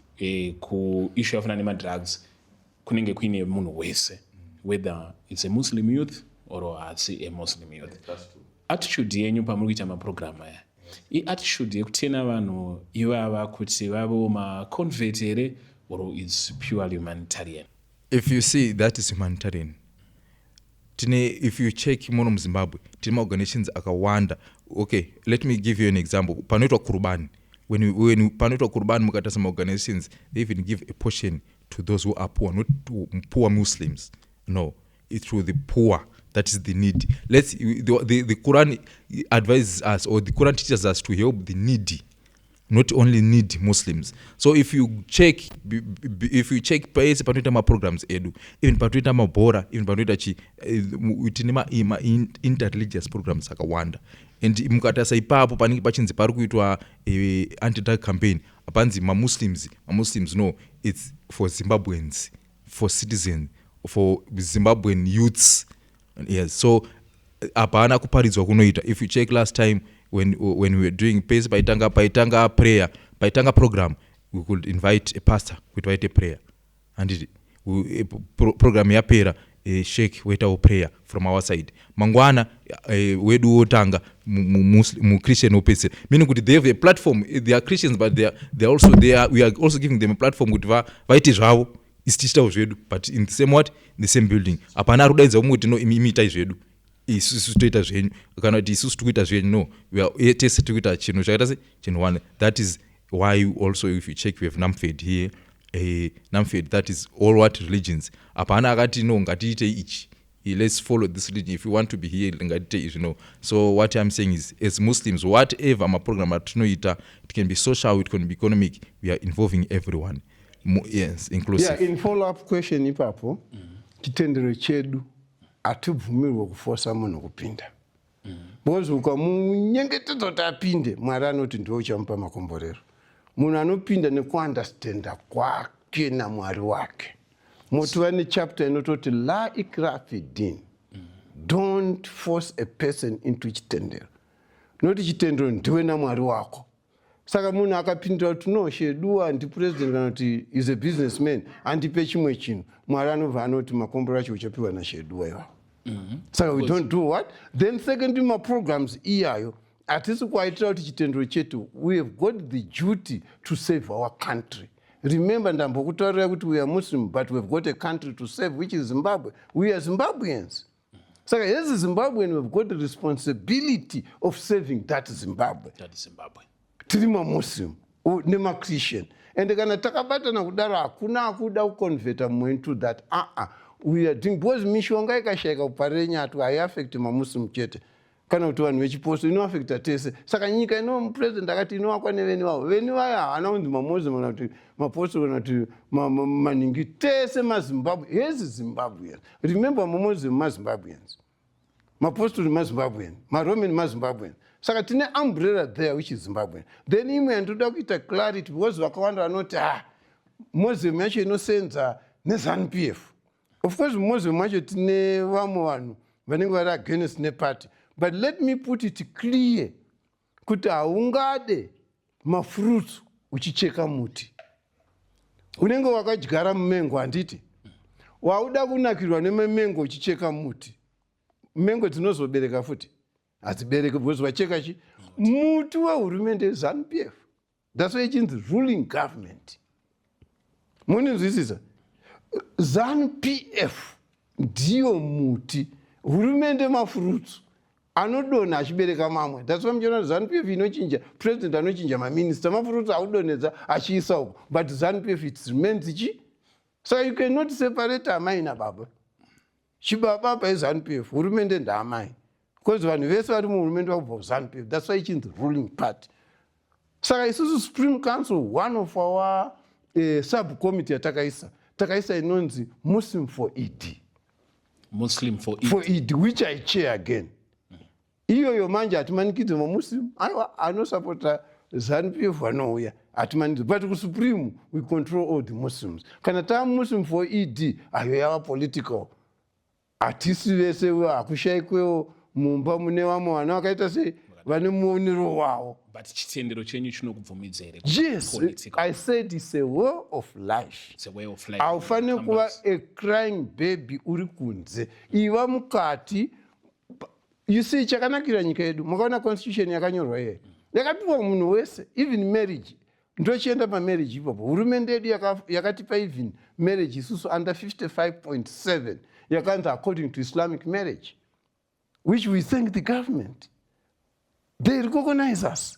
kuissue yafanana nemadrugs kunenge kuine munhu wese, whether it's a Muslim youth or haasi a Muslim youth. Attitude yenyu pamuri kuita maprogram aya iattitude yekutena vanhu ivava kuti vavewo maconvert here, or it's purely humanitarian? If you see, that is humanitarian. Tine, if you check muno muZimbabwe, tine maorganizations akawanda. Okay, let me give you an example. Panoitwa kurubani, when panoitwa kurubani, mukatarisa maorganizations, they even give a portion to those who are poor, not to poor Muslims, no, it's to the poor. That is the need. Let's the Quran advises us, or the Quran teaches us to help the needy, not only need Muslims. So if you check pese panoita maprograms edu, even panoita mabhora, even panoita chi, tine ma interreligious programs akawanda, and mukatarisa ipapo panenge pachinzi pari kuitwa anti-drug campaign, hapanzi maMuslims, maMuslims, no. It's for Zimbabweans, for citizens, for Zimbabwean youths, yes. So hapana kuparidzwa kunoita. If you check last time when we were doing, pese paitanga prayer, paitanga program, we could invite a pastor kuti vaite prayer, handiti? Program yapera, sheikh woitawo prayer from our side. Mangwana wedu wotanga, muChristian wopedzisira, meaning kuti they have a platform. They are Christians, but they are also they are, we are also giving them a platform kuti vaite zvavo, isi tichiitawo zvedu, but in the same what in the same building. Hapana ari kudaidza umwe kuti, "No, imi itai zvedu, isusu toita zvenyu," kana kuti, "Isusu tiri kuita zvenyu." No, tese tiri kuita chinhu chakaita se chinhu one. That is why also, if you check, we have NAMFED here, NAMFED, that is all what religions. Hapana akati, "No, ngatiite ichi, let's follow this religion. If you want to be here, ngatiite izvi." No. So what I'm saying is, as Muslims, whatever maprogram atinoita, it can be social, it can be economic, we are involving everyone. Yes, inclusive. Yeah, in follow up question ipapo, chitendero chedu hatibvumirwe kufosa munhu kupinda, because ukamunyengetedza kuti apinde, Mwari anoti ndiwe uchamupa makomborero. Munhu anopinda nekuundestanda kwake naMwari wake. Motova nechapter inototi la ikraha fi din, don't force a person into chitendero, noti chitendero ndiwe naMwari wako. Saka munhu akapindura kuti, "No, sheduwa ndipresident," kana kuti is a businessman, "andipe chimwe chinhu," Mwari anobva anoti makomboro acho uchapiwa nasheduwa iwawo. Saka we don't do what. Then secondly, maprograms iyayo hatisi kuaitira kuti chitendero chetu. We have got the duty to save our country. Remember, ndambokutaurira kuti we are Muslim, but we've got a country to save, which is Zimbabwe. We are Zimbabweans. Saka as Zimbabwean, we've got the responsibility of saving that Zimbabwe. That is Zimbabwe. Tiri maMuslim nemaChristian, and kana takabatana kudaro, hakuna akuda kuconverta mumwe into that. Aa, we are doing because mishonga ikashayika kuParirenyatwa, haiafecti maMuslim chete kana kuti vanhu vechiposto, inoafecta tese. Saka nyika ino, president akati inovakwa neveni vavo. Veni vayo havana kunzi maMuslim kana kuti maposto kana kuti maningi. Tese maZimbabwe, hezi Zimbabweans. Remember, maMuslim maZimbabweans, mapostori maZimbabwean, maRoman maZimbabwean. Saka tine umbrella there, which is Zimbabwean. Then imwe yandoda kuita clarity, because vakawanda vanoti, "Ah, Muslim yacho inosenza neZANU PF." Of course, Muslim yacho tine vamwe vanhu vanenge vari against neparty, but let me put it clear kuti haungade mafruits uchicheka muti. Unenge wakadyara mumengo, handiti? Wauda kunakirwa nememengo uchicheka muti, mengo dzinozobereka futi? Hadzibereki, because wacheka chi muti wehurumende, ZANU PF. That's why ichinzi ruling government. Muninzwisisa? ZANU PF ndiyo muti, hurumende mafruits anodonha achibereka mamwe. That's why muchiona kuti ZANU PF inochinja president, anochinja maminista, mafruits audonhedza achiisa uko, but ZANU PF, it remains chi. Saka you cannot separate amai nababa. Chibaba paZANU PF, hurumende ndaamai, because vanhu vese vari muhurumende vakubva kuZANU PF. That's why ichinzi ruling party. Saka isusu Supreme Council, one of our subcommittee yatakaisa, takaisa inonzi Muslim for ED. Muslim for ED. For ED, which I chair again. Iyoyo manje hatimanikidze maMuslim, aiwa, anosapota ZANU PF vanouya, hatimanikidze. But kuSupreme we control all the Muslims. Kana taa Muslim for ED, ayo yava political. Hatisi vese, hakushayikwewo mumba mune vamwe vana vakaita sei, vane muonero wavo. But chitendero chenyu chinokubvumidza here? Yes. Political. I said it's a way of life. It's a way of life. Haufaniri kuva a crying baby uri kunze, iva mukati. You see, chakanakira nyika yedu, makaona constitution yakanyorwa iye, yakapiwa munhu wese, even marriage. Ndochienda pamarriage ipapo. Hurumende yedu yakatipa even marriage isusu under 55.7, yakanzi according to Islamic marriage, which we thank the government, they recognize us.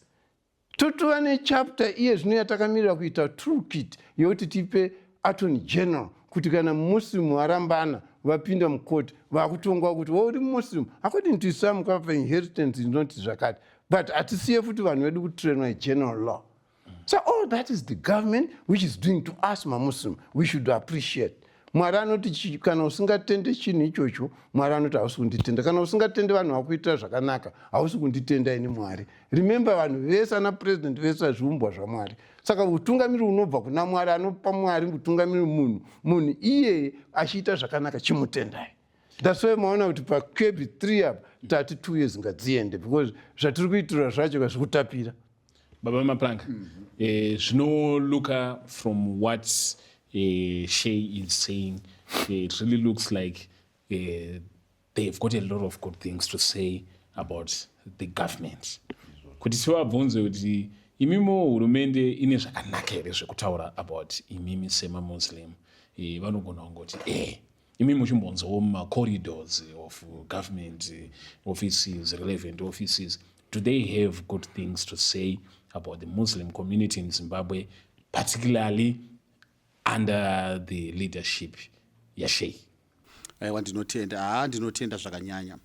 Totova nechapter iye zvino yatakamirira kuita toolkit yekuti tipe Attorney General, kuti kana Muslim arambana, vapinda mucourt, vakutongwa kuti wauri Muslim according to Islam, kwapa inheritance inoti zvakati. But hatisiye futi vanhu vedu kutrainwa general law. So all that is the government which is doing to us maMuslim. We should appreciate. Mwari anoti kana usingatende chinhu ichocho, Mwari anoti hausi kunditenda. Kana usingatende vanhu vakuitira zvakanaka, hausi kunditenda ini Mwari. Remember, vanhu vese, ana president vese, zviumbwa zvaMwari. Saka utungamiri unobva kuna Mwari. Anopa Mwari utungamiri munhu. Munhu iyeye achiita zvakanaka, chimutendai. That's why maona kuti paCAB 3 apa tati 2 years ngadziende, because zvatiri kuitirwa zvacho kazvikutapira. Baba Maplanka, zvinolooka from what Shay is saying, it really looks like they've got a lot of good things to say about the government. Kuti tivabvunze kuti imimo hurumende ine zvakanaka here zvekutaura about imimi semaMuslim, vanogona kungoti imi muchimbonzwawo mumacorridors of government offices, relevant offices, do they have good things to say about the Muslim community in Zimbabwe, particularly under the leadership yaShey? Aiwa, ndinotenda. Haa, ndinotenda zvakanyanya.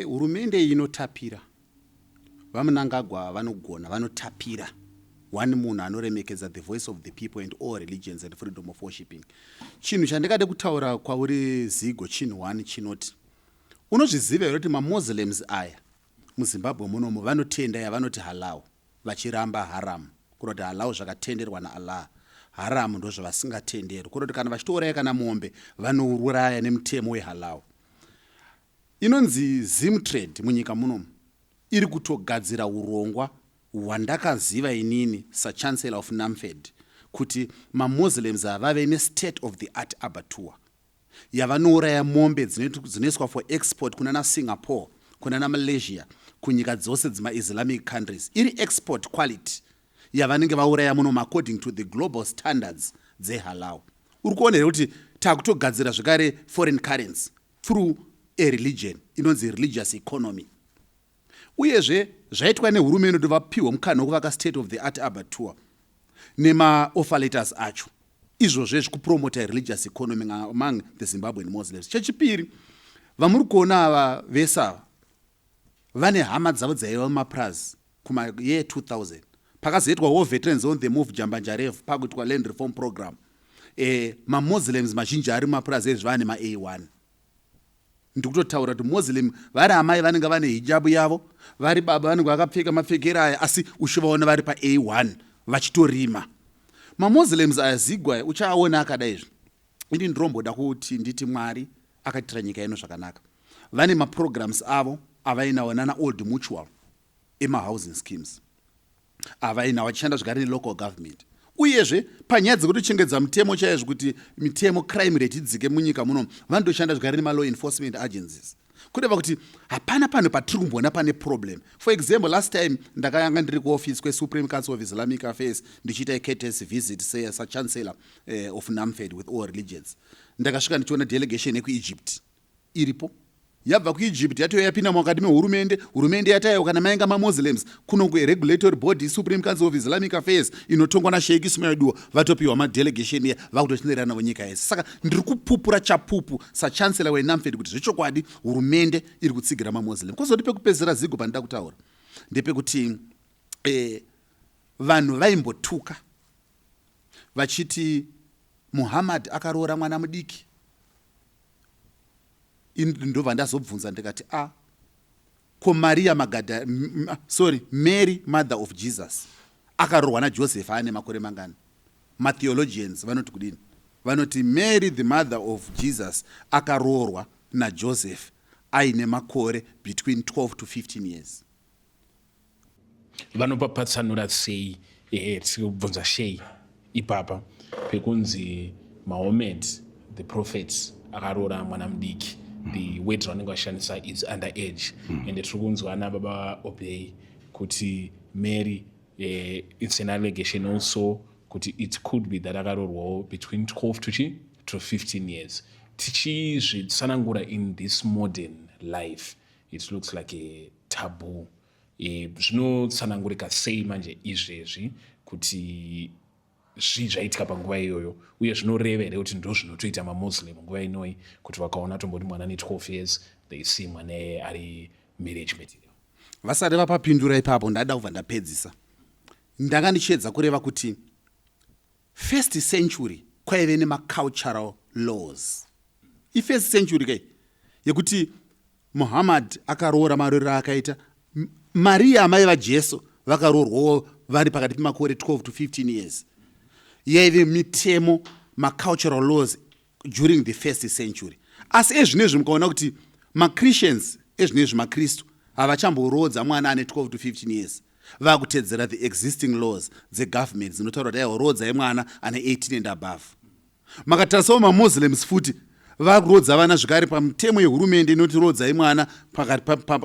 Hurumende inotapira. VaMnangagwa vanogona, vanotapira. One munhu anoremekedza the voice of the people and all religions and freedom of worshiping. Chinhu chandingade kutaura kwauri, Zigo, chinhu one chinoti, unozviziva here kuti maMuslims aya muZimbabwe munomu vanotenda yavanoti halal, vachiramba haram? Kuroti halal zvakatenderwa naAllah, haram ndo zvavasingatenderwi. Kuroti kana vachitouraya kana mombe, vanouraya nemutemo wehalal. Inonzi Zimtrade munyika munomu iri kutogadzira urongwa hwandakaziva inini sachancellor of NAMFED, kuti maMuslims ava vave nestate of the art abattoir yavanouraya mombe dzinoiswa for export kuna naSingapore, kuna naMalaysia, kunyika dzose dzemaIslamic countries, iri export quality yavanenge vauraya munomu according to the global standards dzehalal. Uri kuona here kuti taakutogadzira zvekare foreign currency through a religion inonzi religious economy? Uyezve zvaitwa nehurumende kuti vapiwe mukana wekuvaka state of the art abattoir nemaoffer letters acho, izvozvo zvikupromota religious economy among the Zimbabwean Muslims. Chechipiri, vamuri kuona ava vese ava vane hama dzavo dzaiva mumapurazi kumayear 2000. Pakazoitwa War Veterans on the Move, Jambanjarev, pakuitwa land reform program, maMuslims mazhinji ari mumapurazi ezvi vane ma-A1. Ndikutotaura kuti Muslim vari amai vanenge vane hijabu yavo, vari baba vanenge vakapfeka mapfekero aya, asi uchivaona vari pa-A1 vachitorima. MaMuslims aya, Zigwa, uchaaona akadai izvi. Ini ndiromboda kuti nditi Mwari akaitira nyika ino zvakanaka. Vane maprograms avo avainawo nana Old Mutual emahousing schemes avainawo, vachishanda zvekare nelocal government. Uyezve panyaya dzekutochengetedza mutemo chaizvo, kuti mitemo, crime rate idzike munyika muno, vanotoshanda zvekare nemalaw enforcement agencies. Kureva kuti hapana panhu patiri kumboona pane problem. For example, last time ndakanga ndiri kuoffice kweSupreme Council of Islamic Affairs ndichiita courtesy visit sachancellor of NAMFED with all religions. Ndakasvika ndichiona delegation yekuEgypt iripo. Yabva kuEgypt yatouya yapinda mukati mehurumende. Hurumende yataiwa kana mainga maMuslims kuno kuregularatory body, Supreme Council of Islamic Affairs, inotongwa naSheikh Ismail Duwa, vatopiwa madelegation iya, vakutotenderana navo nyika yese. Saka ndiri kupupura chapupu sachancellor weNamfed kuti zvechokwadi hurumende iri kutsigira maMuslim. Kwozoti pekupedzisira, Zigo, pandida kutaura ndepekuti vanhu vaimbotuka vachiti Muhammad akaroora mwana mudiki. Ndobva ndazobvunza ndikati, a ah, ko Maria Magada, sorry, Mary, mother of Jesus, akaroorwa naJoseph ane makore mangani? Matheologians vanoti kudini? Vanoti Mary, the mother of Jesus, akaroorwa naJoseph aine makore between 12 to 15 years. Vanopapatsanura sei? Tiri kubvunza shei ipapa pekunzi Mahomed the prophet akaroora mwana mudiki, the word ravanenge vashandisa is under age. Ende tiri kunzwa nababa Obey kuti Mary, it's an allegation also kuti it could be that akaroorwawo between 12 to chi to 15 years. Tichizvitsanangura in this modern life, it looks like a taboo. Zvinotsanangurika sei manje izvezvi kuti zvii zvaitika panguva iyoyo, uye zvinoreva here kuti ndo zvinotoita maMuslim nguva inoi, kuti vakaona tomboti mwana ne12 years, they see mwana ari marriage material? Vasati vapapindura ipapo, ndada kubva ndapedzisa. Ndanga ndichiedza kureva kuti first century kwaive nemacultural laws. Ifirst century kai yekuti Muhammad akaroora marorero akaita Mariya amai vaJesu, vakaroorwawo vari pakati pemakore 12 to 15 years. Yaive mitemo, macultural laws during the first century. Asi ezvinezvi mukaona kuti maChristians ezvinezvi, maKristu, havachamboroodza mwana ane 12 to 15 years. Vakutedzera the existing laws dzegovernment dzinotaura kuti aiwa, roodzai mwana ane 18 and above. Makatarisawo maMuslims futi, vakurodza vana zvekare pamutemo yehurumende inoti rodzai mwana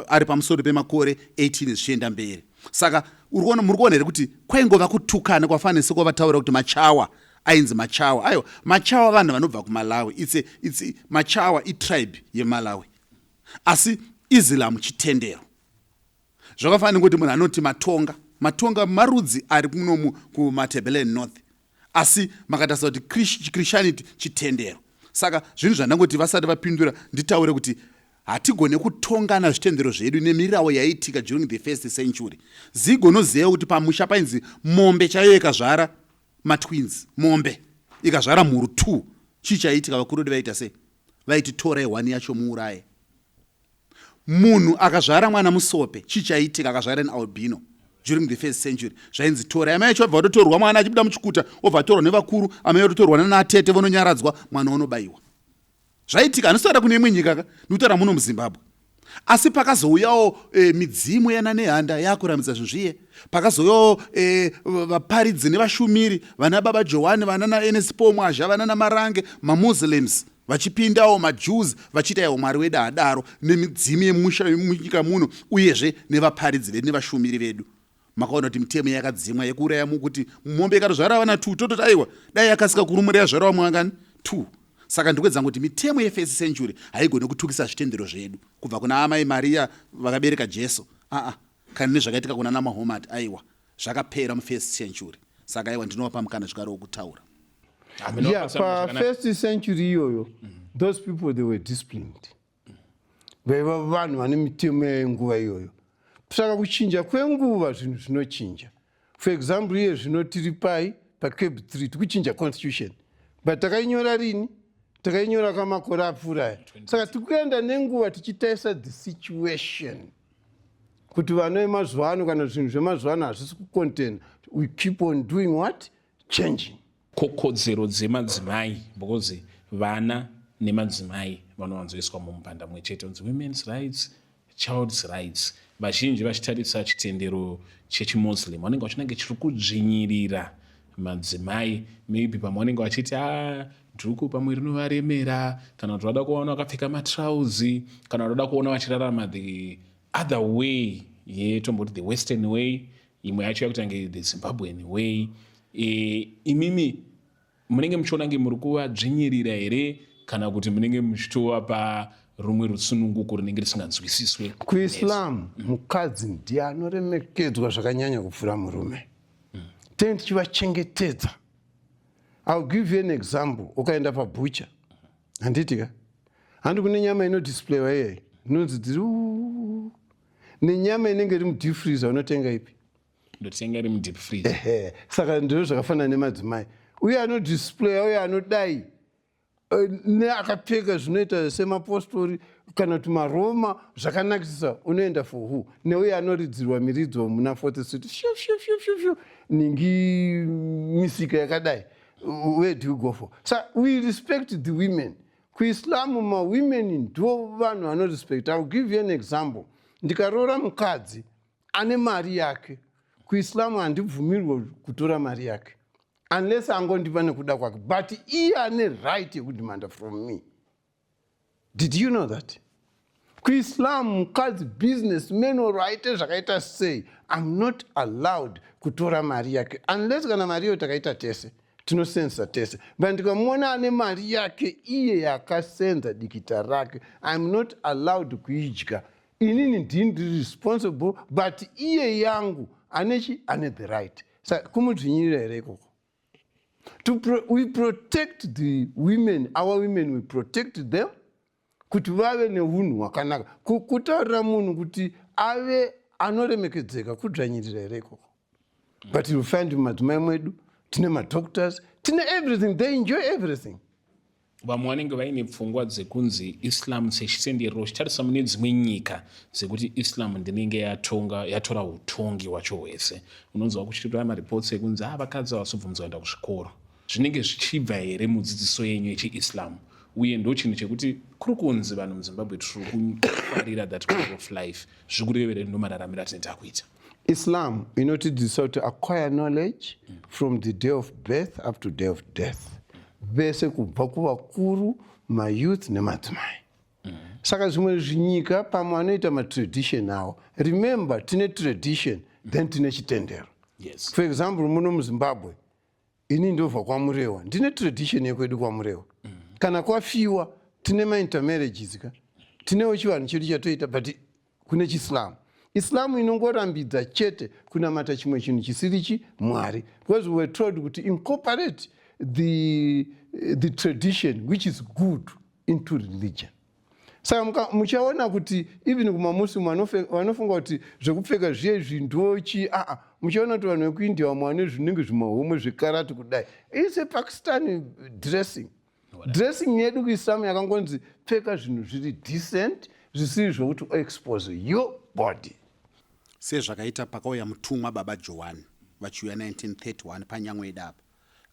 ari pamusoro pemakore 18 zvichienda mberi. Saka muri kuona here kuti kwaingova kutukana kwafanira sekwavataura kuti machawa ainzi machawa? Aiwa, machawa vanhu vanobva kuMalawi. Machawa itribe yeMalawi, asi Islam chitendero. Zvakafanira nekuti munhu anoti Matonga, Matonga marudzi ari munomu kuMatabeleland North, asi makatarisa kuti Christianity chitendero. Saka zvinhu zvandangoti vasati vapindura nditaure kuti hatigone kutongana zvitendero zvedu nemirawo yaiitika during the first century. Zigonoziva kuti pamusha painzi mombe chaiyo ikazvara matwins, mombe ikazvara mhuru 2, chii chaiitika? Vakuru vedu vaita sei? Vaiti torai one yacho muuraye. Munhu akazvara mwana musope, chii chaiitika? Akazvara an albino during the first century, zvainzi torai amai acho. Vabva vatotorwa, mwana achibuda muchikuta obva atorwa nevakuru, amai ototorwa nanatete, vononyaradzwa, mwana onobayiwa. Zvaitika. Handisitaura kune imwe nyika ka, ndikutaura muno muZimbabwe. Asi pakazouyawo midzimu yana Nehanda yakurambidza zvinhu zviye, pakazouyawo vaparidzi nevashumiri, vana Baba Johani, vana naNS Paul Mwazha, vana naMarange, maMuslims vachipindawo, maJews vachiita iwo Mwari wedu adaro nemidzimu yemusha munyika muno, uyezve nevaparidzi vedu nevashumiri vedu. Makaona kuti mitemo yakadzimwa yekuuraya mukuti mombe ikatozvara vana two, tototi aiwa, dai yakasika kurumura yazvara vamwe vangani? Two. Saka ndikuedza kuti mitemo yefirst century haigoni kutukisa zvitendero zvedu, kubva kuna amai Mariya vakabereka Jesu, aa, kana nezvakaitika kuna naMahomat. Aiwa, zvakapera mufirst century. Saka aiwa, ndinovapa mukana zvekare wokutaura. Yeah, pafirst century iyoyo, those people, they were disciplined. Vaiva vanhu vane mitemo yenguva iyoyo. Saka kuchinja kwenguva, zvinhu zvinochinja. For example, iye zvino tiri pai paCAB 3, tikuchinja constitution, but takainyora rini? Takainyora kamakore apfuura aya. Saka tikuenda nenguva, tichitarisa the situation kuti vana vemazuva ano kana zvinhu zvemazuva ano hazvisi kucontena. We keep on doing what? Changing. Kokodzero dzemadzimai, because vana nemadzimai vanowanzoiswa mumupanda mumwe chete, unzi women's rights, child's rights, vazhinji vachitarisa chitendero chechiMuslim vanenge vachinange chiri kudzvinyirira madzimai. Maybe pamwe vanenge vachiti a dhuku pamwe rinovaremera, kana kuti vada kuona vakapfeka matrauzi, kana kuti vada kuona vachirarama the other way, yetomboti the Western way, imwe yacho yakutange the Zimbabwean way. Imimi munenge muchiona nge muri kuvadzvinyirira here, kana kuti munenge muchitovapa Rumwe rusununguko runenge rusinganzwisiswe. KuIslam mukadzi ndiye anoremekedzwa zvakanyanya kupfuura murume. Tenge tichivachengetedza. I'll give you an example. Ukaenda pabhucha, handiti ka, handi kune nyama inodisplayiwa iyeyi inonzi dziri nenyama inenge iri mudeep freezer, unotenga ipi? Ndotenga iri mudeep freezer. Ehe, saka ndizvo zvakafanana nemadzimai. Uye anodisplaya, uye anodai neakapfeka zvinoita semapostori kana kuti maRoma zvakanakisisa, unoenda for who? Neuye anoridzirwa miridzo muna Fourth Street, shu shu shu shu shu, ningi misika yakadai, where do you go for? Sa we respect the women. KuIslam mawomen ndo vanhu vanorespect. I will give you an example. Ndikaroora mukadzi ane mari yake, kuIslam handibvumirwe kutora mari yake unless angondipa nekuda kwake, but iye ane right yekudemanda from me. Did you know that kuIslam mukadzi business man or aite zvakaita sei, I'm not allowed kutora mari yake unless kana mari iyo takaita tese, tinosenza tese, but ndikamuona ane mari yake iye yakasenza dikita rake, I'm not allowed kuidya. Inini ndini ndiri responsible, but iye yangu anechi ane the right. Sa kumudzvinyirira here ikoko? We protect the women, our women, we protect them kuti vave neunhu hwakanaka. Kutaurira munhu kuti ave anoremekedzeka kudzvanyirira here ikoko? But you find mumadzimai mwedu tine madoctors, tine everything, they enjoy everything. Vamwe vanenge vaine pfungwa dzekunzi Islam sechitendero, chitarisa mune dzimwe nyika dzekuti Islam ndinenge yatonga, yatora utongi hwacho hwese, unonzwa kuchitora mareports ekunzi a vakadzi havasubvumidzwa kuenda kuzvikoro. Zvinenge zvichibva here mudzidziso yenyu yechiIslam? Uye ndo chinhu chekuti kuri kunzi vanhu muZimbabwe tiri kufarira that way of life, zviri kurevere ndo mararamiro atinenge takuita? Islam inotidzidzisa kuti acquire knowledge from the day of birth up to day of death, vese kubva kuvakuru, mayouth nemadzimai. Saka zvimwe zvinyika pamwe vanoita matradition avo. Remember, tine tradition, then tine chitendero. For example, muno muZimbabwe, ini ndobva kwaMurewa, ndine tradition yekwedu kwaMurewa. Kana kwafiwa tine maintermarriages ka, tinewo chivanhu chedu chatoita, but kune chiIslam. Islam inongorambidza chete kunamata chimwe chinhu chisiri chi Mwari, because we were told kuti incorporate the tradition which is good into religion. Saka muchaona kuti even kumaMuslim vanofunga kuti zvekupfeka zviye zvindochi aa, muchaona kuti vanhu vekuIndia vamwe vane zvinenge zvimahomwe zvekarati kudai. It's a Pakistani dressing. Dressing yedu kuIslam yakangonzi pfeka zvinhu zviri decent, zvisiri zvokuti expose your body. Sezvakaita pakauya mutumwa Baba Johani vachiuya 1931 paNyamweda apa,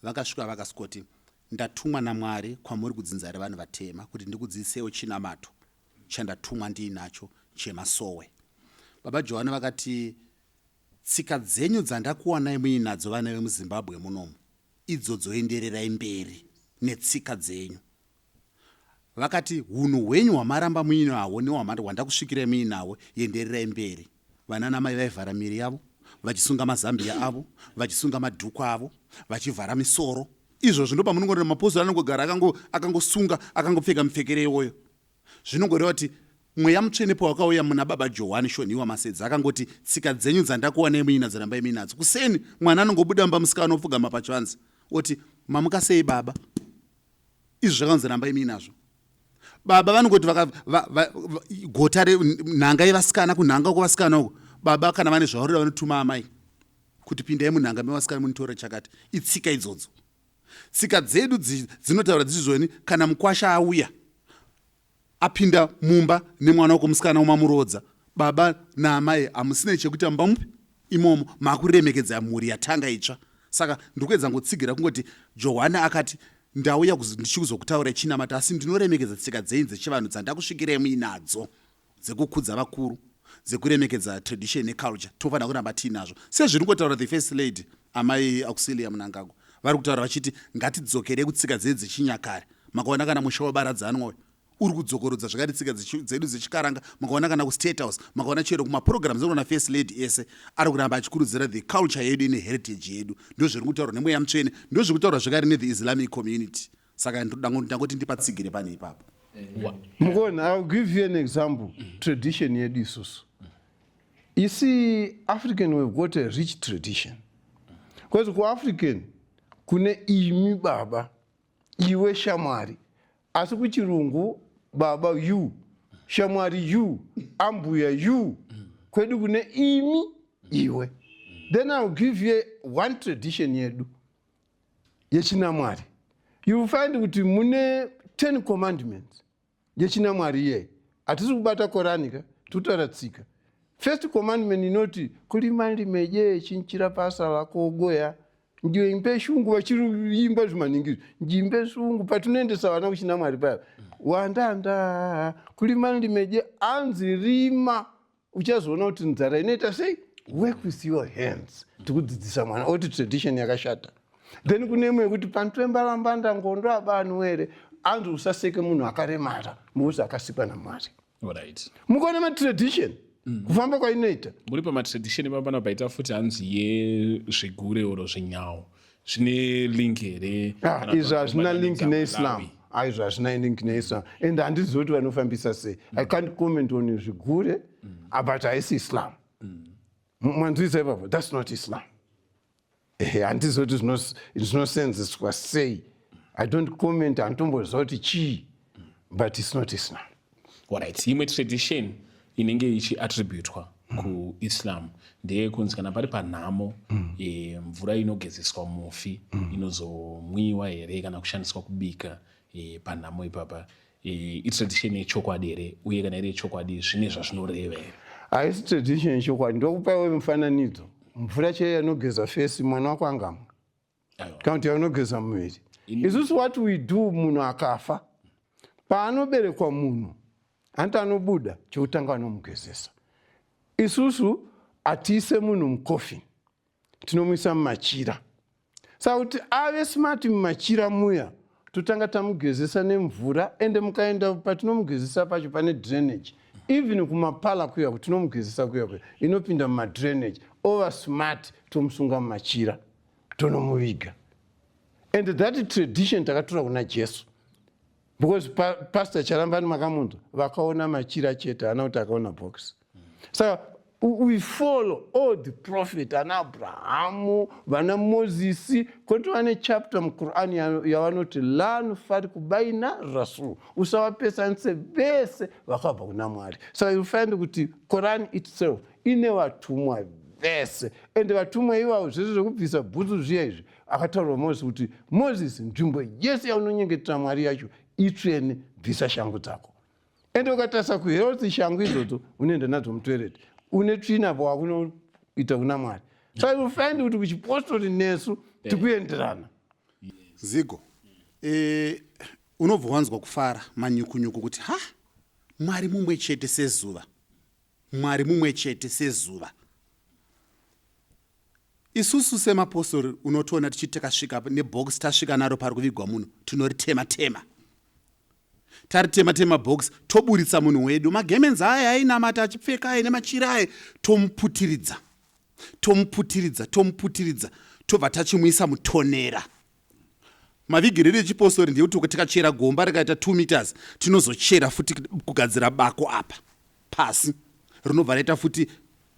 vakasvika vakasvikoti, "Ndatumwa naMwari kwamuri kudzinza revanhu vatema kuti ndikudzidzisewo chinamato chandatumwa ndiinacho chemasowe." Baba Johani vakati, "Tsika dzenyu dzandakuwanai muinadzo vana vemuZimbabwe munomu, idzodzo endererai mberi netsika dzenyu." Vakati, "Hunhu hwenyu hwamaramba muinahwo nehwandakusvikirai muinahwo, endererai mberi." Vana namai vaivhara miri yavo, vachisunga mazambiya avo, vachisunga madhuku avo, vachivhara misoro. Izvozvo ndo pamunongoreva mapostori anongogara akangosunga, akangopfeka mupfekero iwoyo. Zvinongoreva kuti Mweya Mutsvene pawakauya muna Baba Johani Shonhiwa Masedza, akangoti, "Tsika dzenyu dzandakuwanai muinadzo, rambai muinadzo." Kuseni mwana anongobuda mumba, musikana opfugama pachivanze oti, "Mamuka sei baba?" Izvi zvakanzi rambai muinazvo. Baba vanongoti gota renhanga yevasikana, kunhanga kwevasikana uko, baba kana vane zvavarida vanotuma amai kuti, "Pindai munhanga mevasikana munitore chakati." Itsika idzodzo. Tsika dzedu dzinotaura dzichizoni kana mukwasha auya, apinda mumba nemwana wako musikana umamurodza, baba naamai hamusine chekuita mumba mupi imomo, makuremekedza mhuri yatanga itsva. Saka ndiri kuedza ngotsigira kungoti Johani akati, "Ndauya ndichikuzokutaura chinamato, asi ndinoremekedza tsika dzenyu dzechivanhu dzandakusvikirai muinadzo, dzekukudza vakuru, dzekuremekedza tradition neculture. Tofanira kuramba tiinazvo." Sezviri kungotaura the First Lady, Amai Auxilia Mnangagwa, vari kutaura vachiti ngatidzokerei kutsika dzedu dzechinyakare. Makaona kana musha wabaradzanwa uri kudzokorodza zvakati tsika dzedu dzechikaranga. Makaona kana kuState House, makaona chero kumaprograms ekuona First Lady ese ari kuramba achikurudzira the culture yedu neheritage yedu. Ndo zviri kutaurwa neMweya Mutsvene, ndo zviri kutaurwa zvakare nethe Islamic community. Saka ndangoti ndipatsigire pane ipapo. Mukuona, I will give you an example. Tradition yedu isusu, you see, African, we've got a rich tradition, because kuAfrican kune imi baba, iwe shamwari, asi kuchirungu baba you, shamwari you, ambuya you. Kwedu kune imi, iwe. Then I will give you one tradition yedu yechinamwari. You will find kuti mune 10 commandments yechinamwari iyeye. Hatisi kubata Korani ka, tikutaura tsika. First commandment inoti kurima limeje chinchira pasa lako goya ndiyo imbe shungu. Vachiimba zvimaningi njimbe shungu patinoendesa vana kuchinamwari paya wandanda kurima limeje anzi rima, uchazoona kuti nzara inoita sei. Work with your hands. Tikudzidzisa mwana oti tradition yakashata. Then kune imwe yekuti panotwembalambanda ngondo abanuwere, anzi usaseke munhu akaremara mukuti akasikwa naMwari. Mukuona matradition kufamba kwainoita? Muri pamatradition ipapa paita futi hanzi yezvigure oro zvinyawo, zvine link here? Ah, Kana izvo hazvina link kubatanidza neIslam. Malawi. Aizvo hazvina link neIslam and handizivi kuti vanofambisa sei. I can't comment on zvigure, but haisi Islam. Mwanzwisa ipapo? That's not Islam. Ehe, handizivi kuti zvinosenzeswa sei. I don't comment, handitomboziva kuti chii, but it's not Islam. Alright, imwe tradition inenge ichiattributwa kuIslam ndeyekunzi kana pari panhamo, mvura inogezeswa mufi inozomwiwa here kana kushandiswa kubika panhamo ipapa? Itradition yechokwadi here, uye kana iri yechokwadi, zvine zvazvinoreva here? Haisi tradition yechokwadi. Ndokupaiwe mufananidzo. Mvura chaiyo yanogeza face, mwana wako angamwa? Aiwa. Kana kuti yanogeza muviri? Isusu what we do, munhu akafa, paanoberekwa munhu hanti anobuda, chekutanga anomugezesa. Isusu hatiise munhu mucoffin, tinomuisa mumachira. Saka kuti ave smart mumachira muya, totanga tamugezesa nemvura. Ende mukaenda patinomugezesa pacho pane drainage, even kumapala kuya tinomugezesa kuya kuya inopinda mumadrainage. Ova smart, tomusunga mumachira, tonomuviga. And that tradition takatora kuna Jesu, because Pastor Charambani makamunzwa, vakaona machira chete, haana kuti akaona box. Saka we follow all the prophet, ana Abrahamu, vana Mozisi. Kotova nechapter muQurani yavanoti la nufariku baina rasul, usavapesanise, vese vakabva kuna Mwari. Saka you find kuti Quran itself ine vatumwa vese, ende vatumwa ivavo, zvese zvekubvisa bhutsu zviya izvi, akataurwa Mozisi kuti, "Mozisi, nzvimbo yese yaunonyengetera Mwari yacho itsvene, bvisa shangu dzako." Ende ukatarisa kuhealth, shangu idzodzo unoenda nadzo mutoilet, une tsvina po wakunoita kuna Mwari. So you find kuti kuchipostori nesu tikuenderana. Zigo, unobva wanzwa kufara manyukunyuku kuti ha, Mwari mumwe chete sezuva, Mwari mumwe chete sezuva. Isusu semapostori unotoona tichiti takasvika nebhokisi, tasvika naro pari kuvigwa munhu, tinoritema tema, taritema tema bhokisi, toburitsa munhu wedu, magemenzi aya ainamata achipfeka aine machira aya, tomuputiridza, tomuputiridza, tomuputiridza, tobva tachimuisa mutonera. Mavigiro edu echipostori ndeyekuti tikachera gomba rikaita 2 meters, tinozochera futi kugadzira bako apa pasi, rinobva raita futi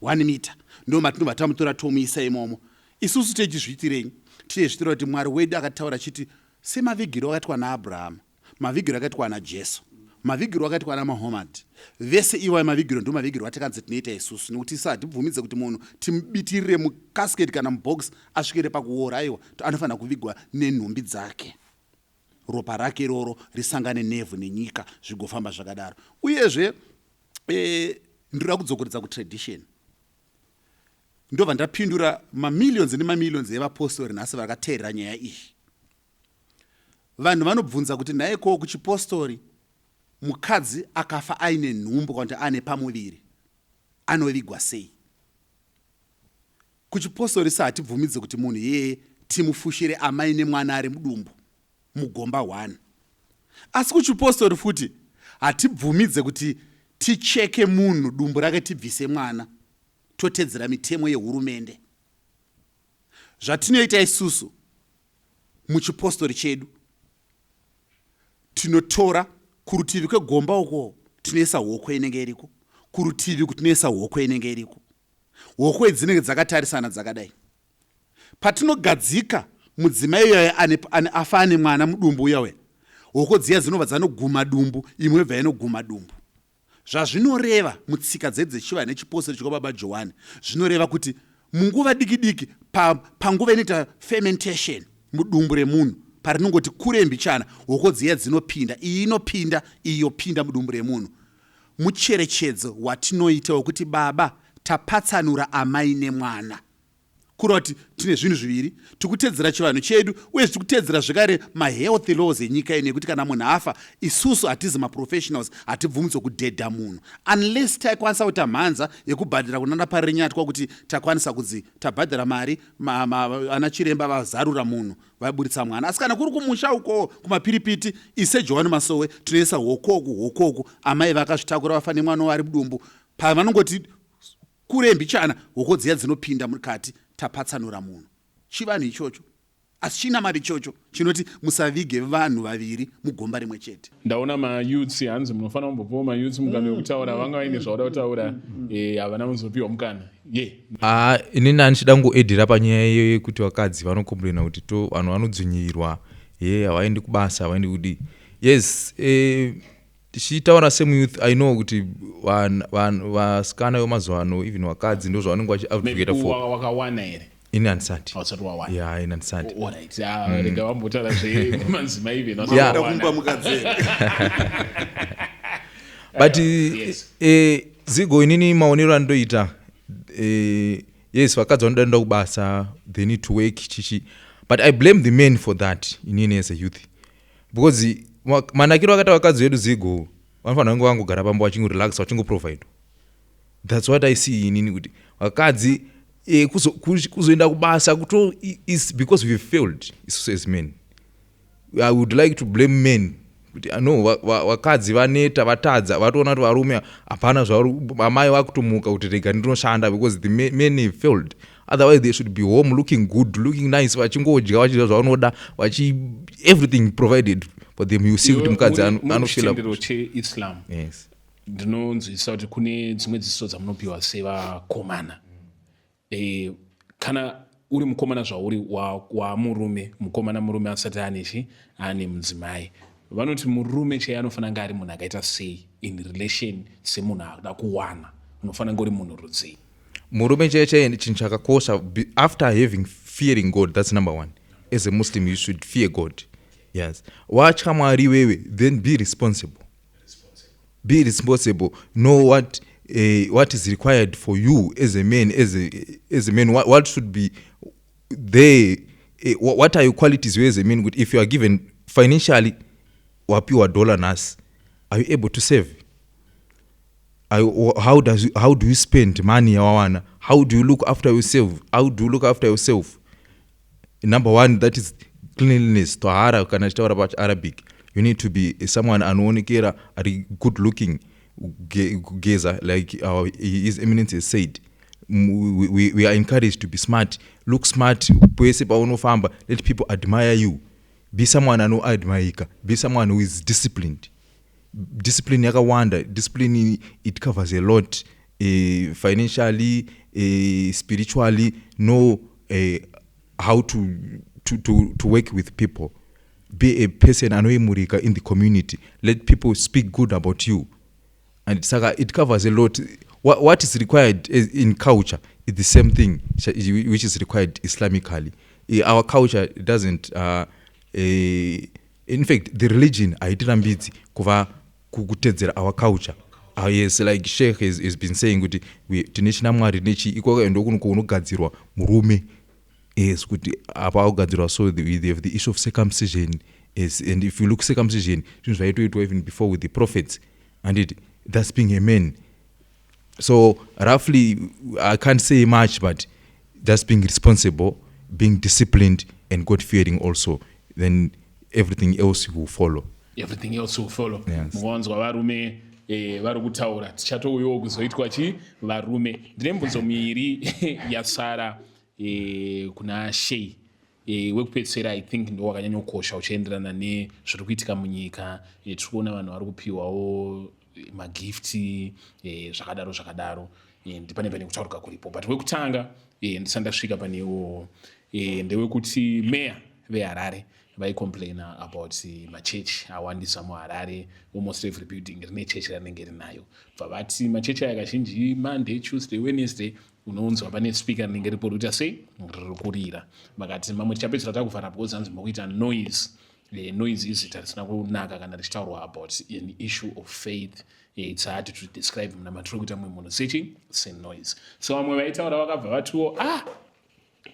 1 meter, ndo matinobva tamutora tomuisa imomo. Isusu techizviitirei? Tichizviitira kuti Mwari wedu akataura achiti semavigiro akaitwa naAbrahama, mavigiro akaitwa naJesu, mavigiro akaitwa naMuhammad, vese iwayo mavigiro ndo mavigiro atakanzi tinoita isusu, nekuti isu hatibvumidze kuti munhu timubitirire mucasket kana mubox asvikire pakuora. Aiwa, anofanira kuvigwa nenhumbi dzake, ropa rake iroro risangane nevhu nenyika, zvigofamba zvakadaro. Uyezve ndoda kudzokoredza kutradition, ndobva ndapindura mamillions nemamillions evapostori nhasi vakateerera nyaya iyi. Vanhu vanobvunza kuti nhaiko, kuchipostori mukadzi akafa aine nhumbu kana kuti aine pamuviri anovigwa sei? Kuchipostori sa hatibvumidze kuti munhu iyeye timufushire amai nemwana ari mudumbu mugomba 1. Asi kuchipostori futi hatibvumidze kuti ticheke munhu dumbu rake tibvise mwana, totedzera mitemo yehurumende. Zvatinoita isusu muchipostori chedu, tinotora Kurutivi kwegomba uko tinoisa hoko inenge iriko, kurutivi uku tinoisa hoko inenge iriko. Hoko idzi dzinenge dzakatarisana dzakadai. Patinogadzika mudzimai uya ane, ane, afa ane mwana mudumbu uya uya, hoko dziya dzinobva dzanoguma dumbu, imwe yobva yanoguma dumbu. Zvazvinoreva mutsika dzedu dzechivanhu nechipostori chekwababa Jowani, zvinoreva kuti munguva diki diki pa, panguva inoita fermentation mudumbu remunhu, parinongoti kure mbichana, hoko dziya dzinopinda, iyi inopinda, iyi yopinda mudumbu remunhu. Mucherechedzo watinoita wekuti baba tapatsanura amai nemwana. Kureva kuti tine zvinhu zviviri, tikutedzera chivanhu chedu uye tikutedzera zvekare mahealth laws enyika ino yekuti kana munhu afa isusu hatizi maprofessionals, hatibvumidzwe kudhedha munhu unless taikwanisa kuita mhanza yekubhadhara kunana Parirenyatwa kuti takwanisa kunzi tabhadhara mari ana chiremba vazarura munhu vaburitsa mwana. Asi kana kuri kumusha uko kumapiripiti, ise Johani Masowe tinoisa hokoku hokoku, amai vakazvitakura vafa nemwana wavo ari mudumbu, pavanongoti Kure mbichana hoko dziya dzinopinda mukati tapatsanura munhu. Chivanhu ichocho. Asi chinamari ichocho chinoti musavige vanhu vaviri mugomba rimwe chete. Ndaona mayouths hanzi munofanira kumbopiwa mayouths mukana wekutaura vanga vaine zvauda kutaura eh, havana kuzopiwa mukana ye Ah, inini handichida kungoedhera panyaya iyoyo yekuti vakadzi vanocomplaina kuti to vanhu vanodzvinyirwa ye havaendi kubasa havaendi kudii yes eh, Tichitaura semuyouth i know kuti vanhu vasikana vemazuva ano even vakadzi ndo zvavanenge vachiadvocata for wakawana here ini handisati hausati wawana ya ini handisati alright ah, mm. rega vambotaura zvemadzimai even yeah. but yes. eh, zigo inini maonero andoita eh, yes vakadzi vanoda enda kubasa they need to work chichi but i blame the men for that inini as a youth Because manakiro akaita vakadzi vedu zigo vanofanira kunge vangogara pamba vachingorelaxa vachingoprovidwa. That's what I see inini kuti vakadzi eh, kuzoenda kubasa kuto is because we failed isusu as men. I would like to blame men kuti ah, no vakadzi vaneta vatadza vatoona kuti varume hapana zvauri amai vakutomuka kuti rega ndinoshanda because the men have failed otherwise they should be home looking good looking nice vachingodya vachidya zvavanoda vachi everything provided for them you see kuti mukadzi anofila cheislam yes ndinonzwisisa kuti kune dzimwe dzidziso dzamunopiwa sevakomana e, kana uri mukomana zvauri wamurume wa mukomana murume asati anechi ane mudzimai vanoti murume chaiye anofanira kunge ari munhu akaita sei in relation semunhu akuda kuwana unofanira kunge uri munhu rudzii Murume chaiye chaiye chinhu chakakosha after having fearing God that's number one as a Muslim you should fear God yes watya Mwari iwewe then be responsible be responsible know what uh, what is required for you as a man as a, as a man what, what should be there uh, what are your qualities you as a man if you are given financially wapiwa dollar nhasi are you able to save How, does you, how do you spend money yawawana how do you look after yourself how do you look after yourself number one that is cleanliness tahara kana tichitaura pachiarabic you need to be someone anoonekera ari good looking kugeza like our, his eminence has said we, we, we are encouraged to be smart look smart pese paunofamba let people admire you be someone anoadmirika be someone who is disciplined Discipline yakawanda, discipline it covers a lot uh, financially uh, spiritually know uh, how to, to, to, to work with people be a person anoyemurika in the community let people speak good about you and saka it covers a lot what, what is required in culture is the same thing which is required islamically our culture doesn't uh, uh, In fact the religion haitirambidzi kuva kutedzera our culture. Ah, yes like sheikh has, has been saying kuti tine chinamwari nechi ikoko ndokuno unogadzirwa murume yes kuti apa akugadzirwa so the, they have the issue of circumcision yes and if you look circumcision zvinhu zvaitoitwa even before with the prophets and it that's being a man so roughly i can't say much but just being responsible being disciplined and god fearing also then everything else will follow everything else will follow yes. mukawanzwa varume eh, vari kutaura tichatouyawo kuzoitwa chi varume ndine mibvunzo miviri yasara eh, kuna shei Wekupedzisira I think ndo wakanyanya kukosha, uchienderana nezviri kuitika munyika. Tiri kuona vanhu vari kupiwawo magifts, zvakadaro zvakadaro, and pane kutaurika kuripo. But wekutanga, ndisati ndasvika panewo, ndewekuti meya veHarare vaicomplaina about machechi awandisa muHarare. Almost every building rine chechi ranenge rinayo. Bva vati machechi aya kazhinji Monday, Tuesday, Wednesday unonzwa pane speaker rinenge ripo rikuita sei, riri kurira. Vakati mamwe tichapedzisira takuvhara because hanzi mokuita noise. Noise izita risina kunaka kana richitaurwa about an issue of faith. It's hard to describe munamatiro kuita mumwe munhu sechi senoise. So vamwe vaitaura vakabva vatiwo, ah,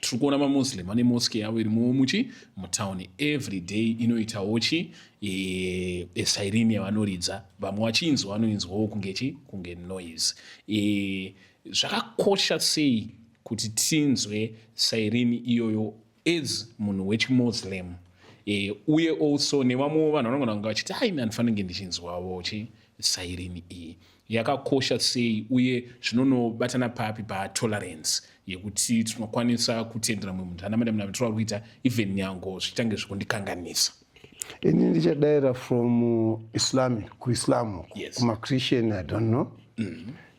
tiri kuona maMuslim ane mosque yavo irimo muchi mutauni, every day inoitawo chi siren yavanoridza. Vamwe vachinzwa vanoinzwawo kunge chi kunge noise. Zvakakosha sei kuti tinzwe siren iyoyo as munhu wechiMuslim, uye also nevamwewo vanhu vanogona kunge vachiti, ai, handifaniri kunge ndichinzwawo chi siren iyi? Yakakosha sei, uye zvinonobatana papi patolerance yekuti tinokwanisa kutendera mumwe munhu anamata munhu vari kuita, even nyango zvichitange zvekundikanganisa? Ini ndichadaira from Islamic, kuIslam. KumaChristian I don't know.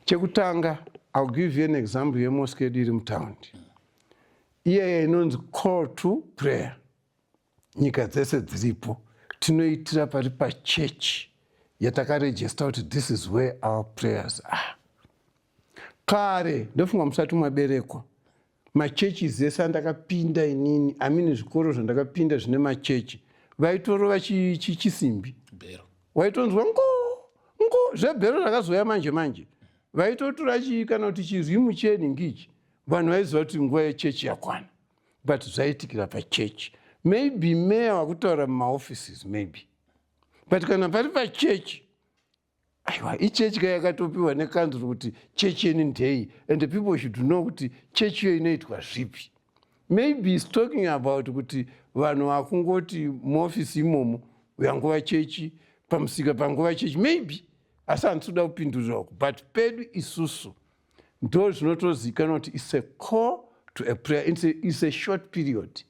Chekutanga, I'll give you an example yemosque yedu iri mutaundi iyaya inonzi call to prayer. Nyika dzese dziripo tinoitira pari pachechi yatakarejista kuti this is where our prayers are. Kare, ndofunga musati maberekwa, machurches ese andakapinda inini, amini, zvikoro zvandakapinda zvine machechi, vaitorova chisimbi. Bhero. Waitonzwa ngo ngo. Zvebhero zvakazoya manje manje. Vaitotora chii, kana kuti chirimu chenhingi ichi, vanhu vaiziva kuti nguva yechechi yakwana. But zvaitikira pachechi. Maybe meya wakutaura mumaoffices, maybe, but kana pari pachechi, aiwa, ichechi ka yakatopiwa nekanzuro kuti chechi yeni ndei, and the people should know kuti chechi iyo inoitwa zvipi. Maybe is talking about kuti vanhu vakungoti muofisi imomo yanguva chechi, pamusika panguva chechi, maybe. Asi handisi kuda kupindurira uku, but pedu isusu ndo zvinotozikanwa kuti it's a call to a prayer. It's a short period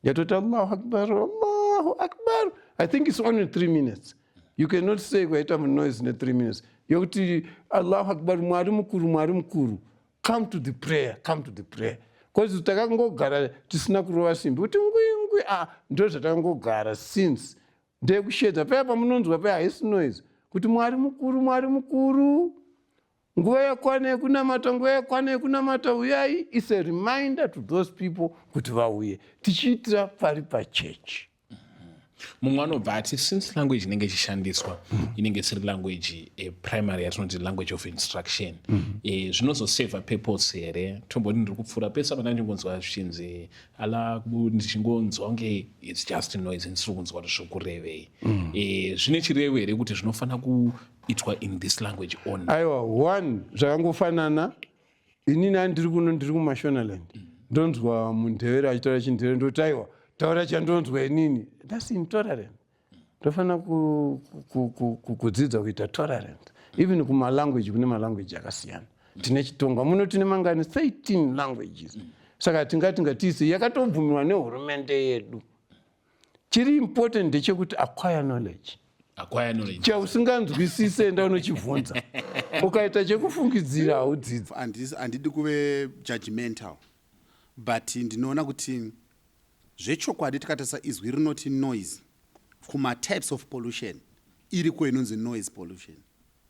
yatoti Allahu Akbar, Allahu Akbar. I think it's only 3 minutes. You cannot say kwaita munoise ne3 minutes yokuti Allahu Akbar, Mwari mukuru, Mwari mukuru, come to the prayer, come to the prayer, because takangogara tisina kurova simbi kuti ngwi ngwi. Ah, ndo zvatakangogara since. Ndekushedza paya pamunonzwa paya, haisi noise, kuti Mwari mukuru, Mwari mukuru, nguva yakwana yekunamata, nguva yakwana yekunamata, uyai. Is a reminder to those people kuti vauye, tichiitira pari pachechi. Mumwe anobva ati since language inenge ichishandiswa inenge isiri language primary yatinoti language of instruction, zvinozoseva purpose here? Tomboti ndiri kupfuura pese apa, ndandingonzwa zvichinzi ala, ndichingonzwa kunge it's just noise, ndisiri kunzwa kuti zvokurevei. Zvine chirevo here kuti zvinofanira kuitwa in this language only? Aiwa, one, zvakangofanana inini andiri kuno, ndiri kuMashonaland, ndonzwa muNdevere achitaura chiNdevere, ndoti, aiwa, taura chandonzwa inini. That's intolerant. Ndofanira kudzidza kuita tolerant even kumalanguage. Kune malanguage akasiyana. Tine Chitonga muno, tine mangani, 13 languages. Saka tingati ngatiise yakatobvumiwa nehurumende yedu. Chiri important ndechekuti acquire knowledge. Acquire knowledge. Chausinganzwisise, enda unochibvunza. Ukaita chekufungidzira, haudzidzi. Handidi kuve judgmental, but ndinoona kuti zvechokwadi tikatarisa izwi rinoti noise kumatypes of pollution, iriko inonzi noise pollution,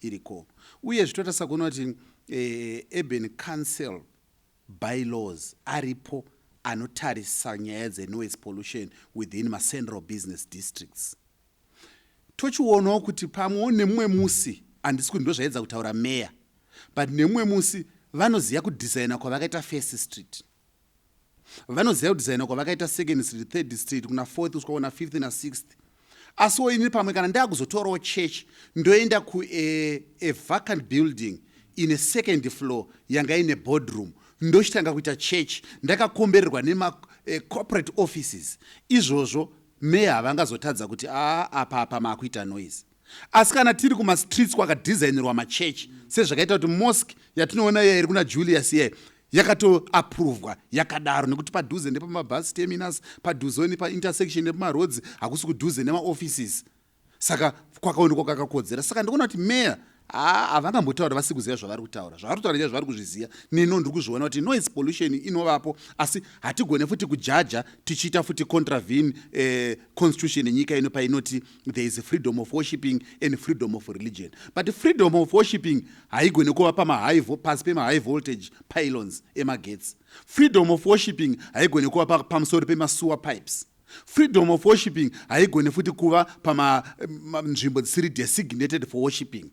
iriko. Uye zvitotarisa kuona kuti urban council bylaws aripo anotarisa nyaya dzenoise pollution within macentral business districts. Tochionawo kuti pamwewo nemumwe musi, handisi kuti ndozvaedza kutaura meya, but nemumwe musi vanoziva kudhisaina kwavakaita First Street, vanoziva kudhisaina kwavakaita Second Street, Third Street, kuna Fourth kusvika kuna Fifth naSixth. Asiwo ini pamwe kana ndaakuzotorawo church, ndoenda ku a vacant building ine second floor yanga ine boardroom, ndochitanga kuita church ndakakombererwa nemacorporate offices. Izvozvo meya havangazotadza kuti aa, apa maakuita noise. Asi kana tiri kumastreets kwakadhizainirwa machechi, sezvakaita kuti mosque yatinoona iya iri kuna Julius iyayi. Yakatoaprovwa yakadaro nekuti padhuze nepamabus terminus, padhuze nepaintersection nepamaroads, hakusi kudhuze nemaoffices, saka kwakaonekwa kwakakodzera. Saka ndikuona kuti meya havangambotaura vasi kuziva zvavari kutaura. Zvavari kutaura chaizvo zvari kuzviziva. Neno ndiri kuzviona kuti noise pollution inovapo, asi hatigone futi kujaja tichiita futi contravene constitution yenyika ino painoti there is freedom of worshipping and freedom of religion. But freedom of worshipping haigone kuva pasi pemahigh voltage pylons emagetsi. Freedom of worshipping haigone kuva pamusoro pemasewer pipes. Freedom of worshipping haigone futi kuva pamanzvimbo dzisiri designated for worshipping.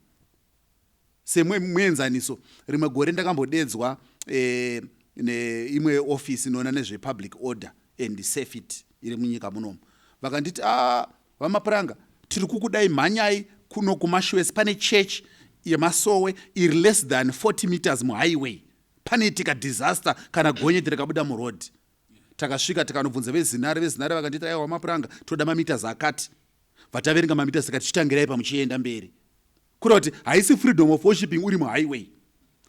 Semuenzaniso, rimwe gore ndakambodedzwa neimwe ofisi inoona nezvepublic order and safety iri munyika munomu. Vakanditi, "A, VaMapuranga, tiri kukudai, mhanyai kuno kuMashuwesi, pane church yemasowe iri less than 40 meters muhighway. Panoitika disaster kana gonyeti rikabuda muroad." Takasvika, tikanobvunza veZINARA. VeZINARA vakanditi, "Aiwa, Mapuranga, toda mameters akati." Vataverenga mameters, tikati, "Chitangirai pamuchienda mberi." Kureva kuti haisi freedom of worshipping uri muhighway.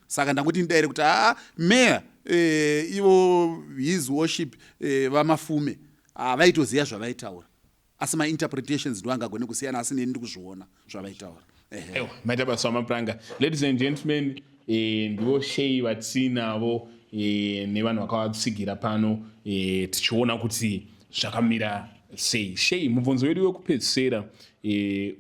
Saka ndangoti ndidaire kuti haa, meya ivo, His Worship VaMafume, havaitoziva zvavaitaura, asi mainterpretations ndo angagone kusiyana, asi neni ndikuzviona zvavaitaura. Ewa, maita basa, VaMapuranga. Ladies and gentlemen, ndivo shei vatinavo nevanhu vakavatsigira pano, tichiona kuti zvakamira sei. Shei, mubvunzo wedu wekupedzisira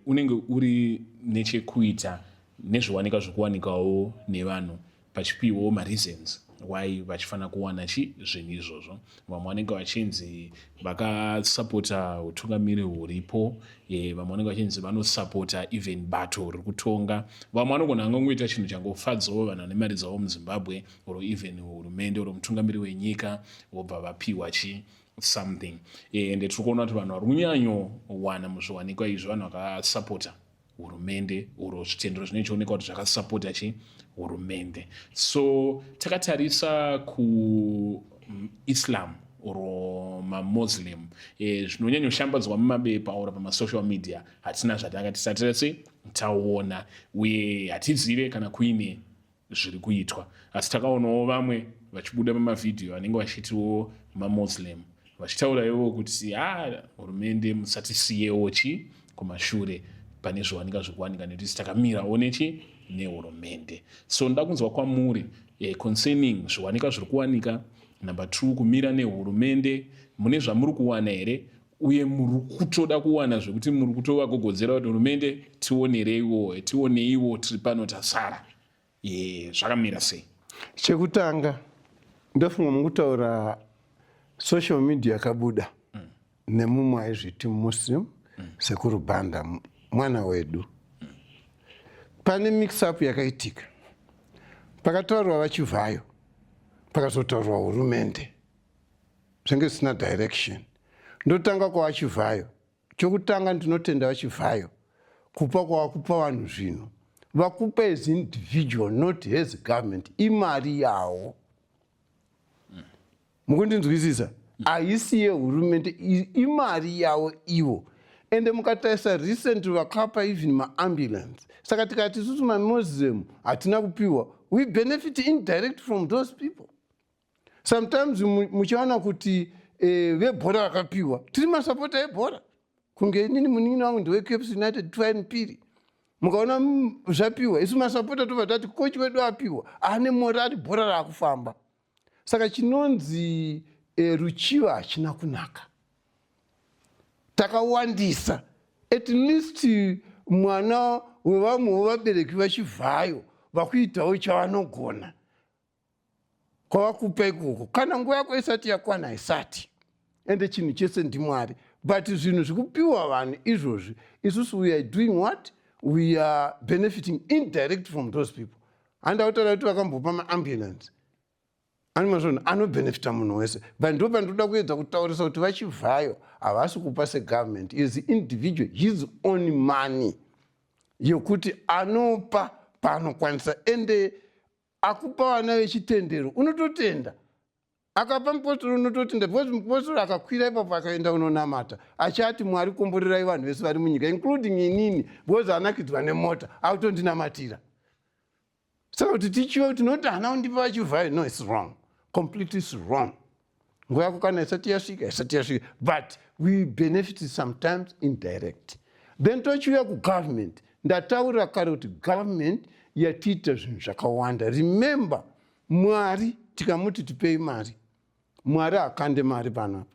unenge uri nechekuita nezviwanika zvokuwanikawo nevanhu pachipiwawo mareasons why vachifanira kuwana chi zvinhu izvozvo. Vamwe vanenge vachinzi vakasapota utungamiri huripo, vamwe vanenge vachinzi vanosapota even bato riri kutonga, vamwe vanogona vangangoita chinhu changofadzawo vanhu vane mari dzavo muZimbabwe or even hurumende or mutungamiri wenyika, vobva vapiwa chi something. Ende tiri kuona kuti vanhu vari kunyanyowana muzviwanikwa izvi vanhu vakasapota hurumende uro zvitendero zvinenge chionekwa kuti zvakasapota chi hurumende. So takatarisa kuIslam or maMuslim, zvinonyanyoshambadzwa mumabepa or pamasocial media, hatina zvatanga tisati se taona uye hatizive kana kuine zviri kuitwa. Asi takaonawo vamwe vachibuda pamavhidhiyo vanenge vachitiwo maMuslim vachitaura ivo kuti, "Ha, hurumende, musatisiyewo chi kumashure pane zviwanika zvikuwanika, nekuti takamirawo nechi nehurumende." So ndoda kunzwa kwamuri concerning zviwanika zviri kuwanika. Number two, kumira nehurumende, mune zvamuri kuwana here, uye muri kutoda kuwana zvekuti muri kutovagogodzera kuti, "Hurumende, tionereiwo, tioneiwo, tiri pano tasara"? Zvakamira sei? Chekutanga, ndofunga mukutaura social media yakabuda nemumwe aizviti Muslim, Sekuru Banda, mwana wedu. Pane mix up yakaitika, pakataurwa VaChivhayo, pakazotaurwa hurumende, zvinge zvisina direction. Ndotanga kwaVaChivhayo. Chokutanga, ndinotenda VaChivhayo kupa kwavakupa vanhu zvinhu. Vakupa as individual, not as government. Imari yavo, mukundinzwisisa? Haisi yehurumende, imari yavo ivo. Ende mukatarisa recent vakapa even maambulance. Saka tikati isusu maMuslim hatina kupiwa, we benefit indirect from those people. Sometimes muchiona kuti vebhora vakapiwa, tiri masapota ebhora, kunge inini munin'ina wangu ndeweCaps United, Twine Piri. Mukaona zvapiwa, isu masapota tobva tati kochi wedu apiwa, ane morari, bhora raakufamba. Saka chinonzi ruchiva hachina kunaka, takawandisa. At least mwana wevamwewo vabereki VaChivhayo vakuitawo chavanogona kwavakupa ikoko. Kana nguva yako isati yakwana, haisati. Ende chinhu chese ndiMwari, but zvinhu zvikupiwa vanhu izvozvi, isusu we are doing what? We are benefiting indirect from those people. Handa kutaura kuti vakambopa maambulance animazvona anobenefita munhu wese, but ndo pandoda kuedza kutaurisa kuti VaChivhayo havasi kupa segovernment, is individual, his own money yekuti anopa paanokwanisa. Ende akupa vana vechitendero, unototenda. Akapa mupostori, unototenda, because mupostori akakwira ipapo akaenda unonamata achati, "Mwari, komborerai vanhu vese vari munyika, including inini," because anakidzwa nemota akutondinamatira. Saka kuti tichive kuti noti hana kundipa VaChivhayo, no, it's wrong. Completely is wrong. Nguva yako kana isati yasvika, isati yasvika, but we benefit sometimes indirect. Then tochiuya kugovernment. Ndataura kare kuti government yatiita zvinhu zvakawanda. Remember, Mwari tikamuti tipei mari, Mwari hakande mari panapa,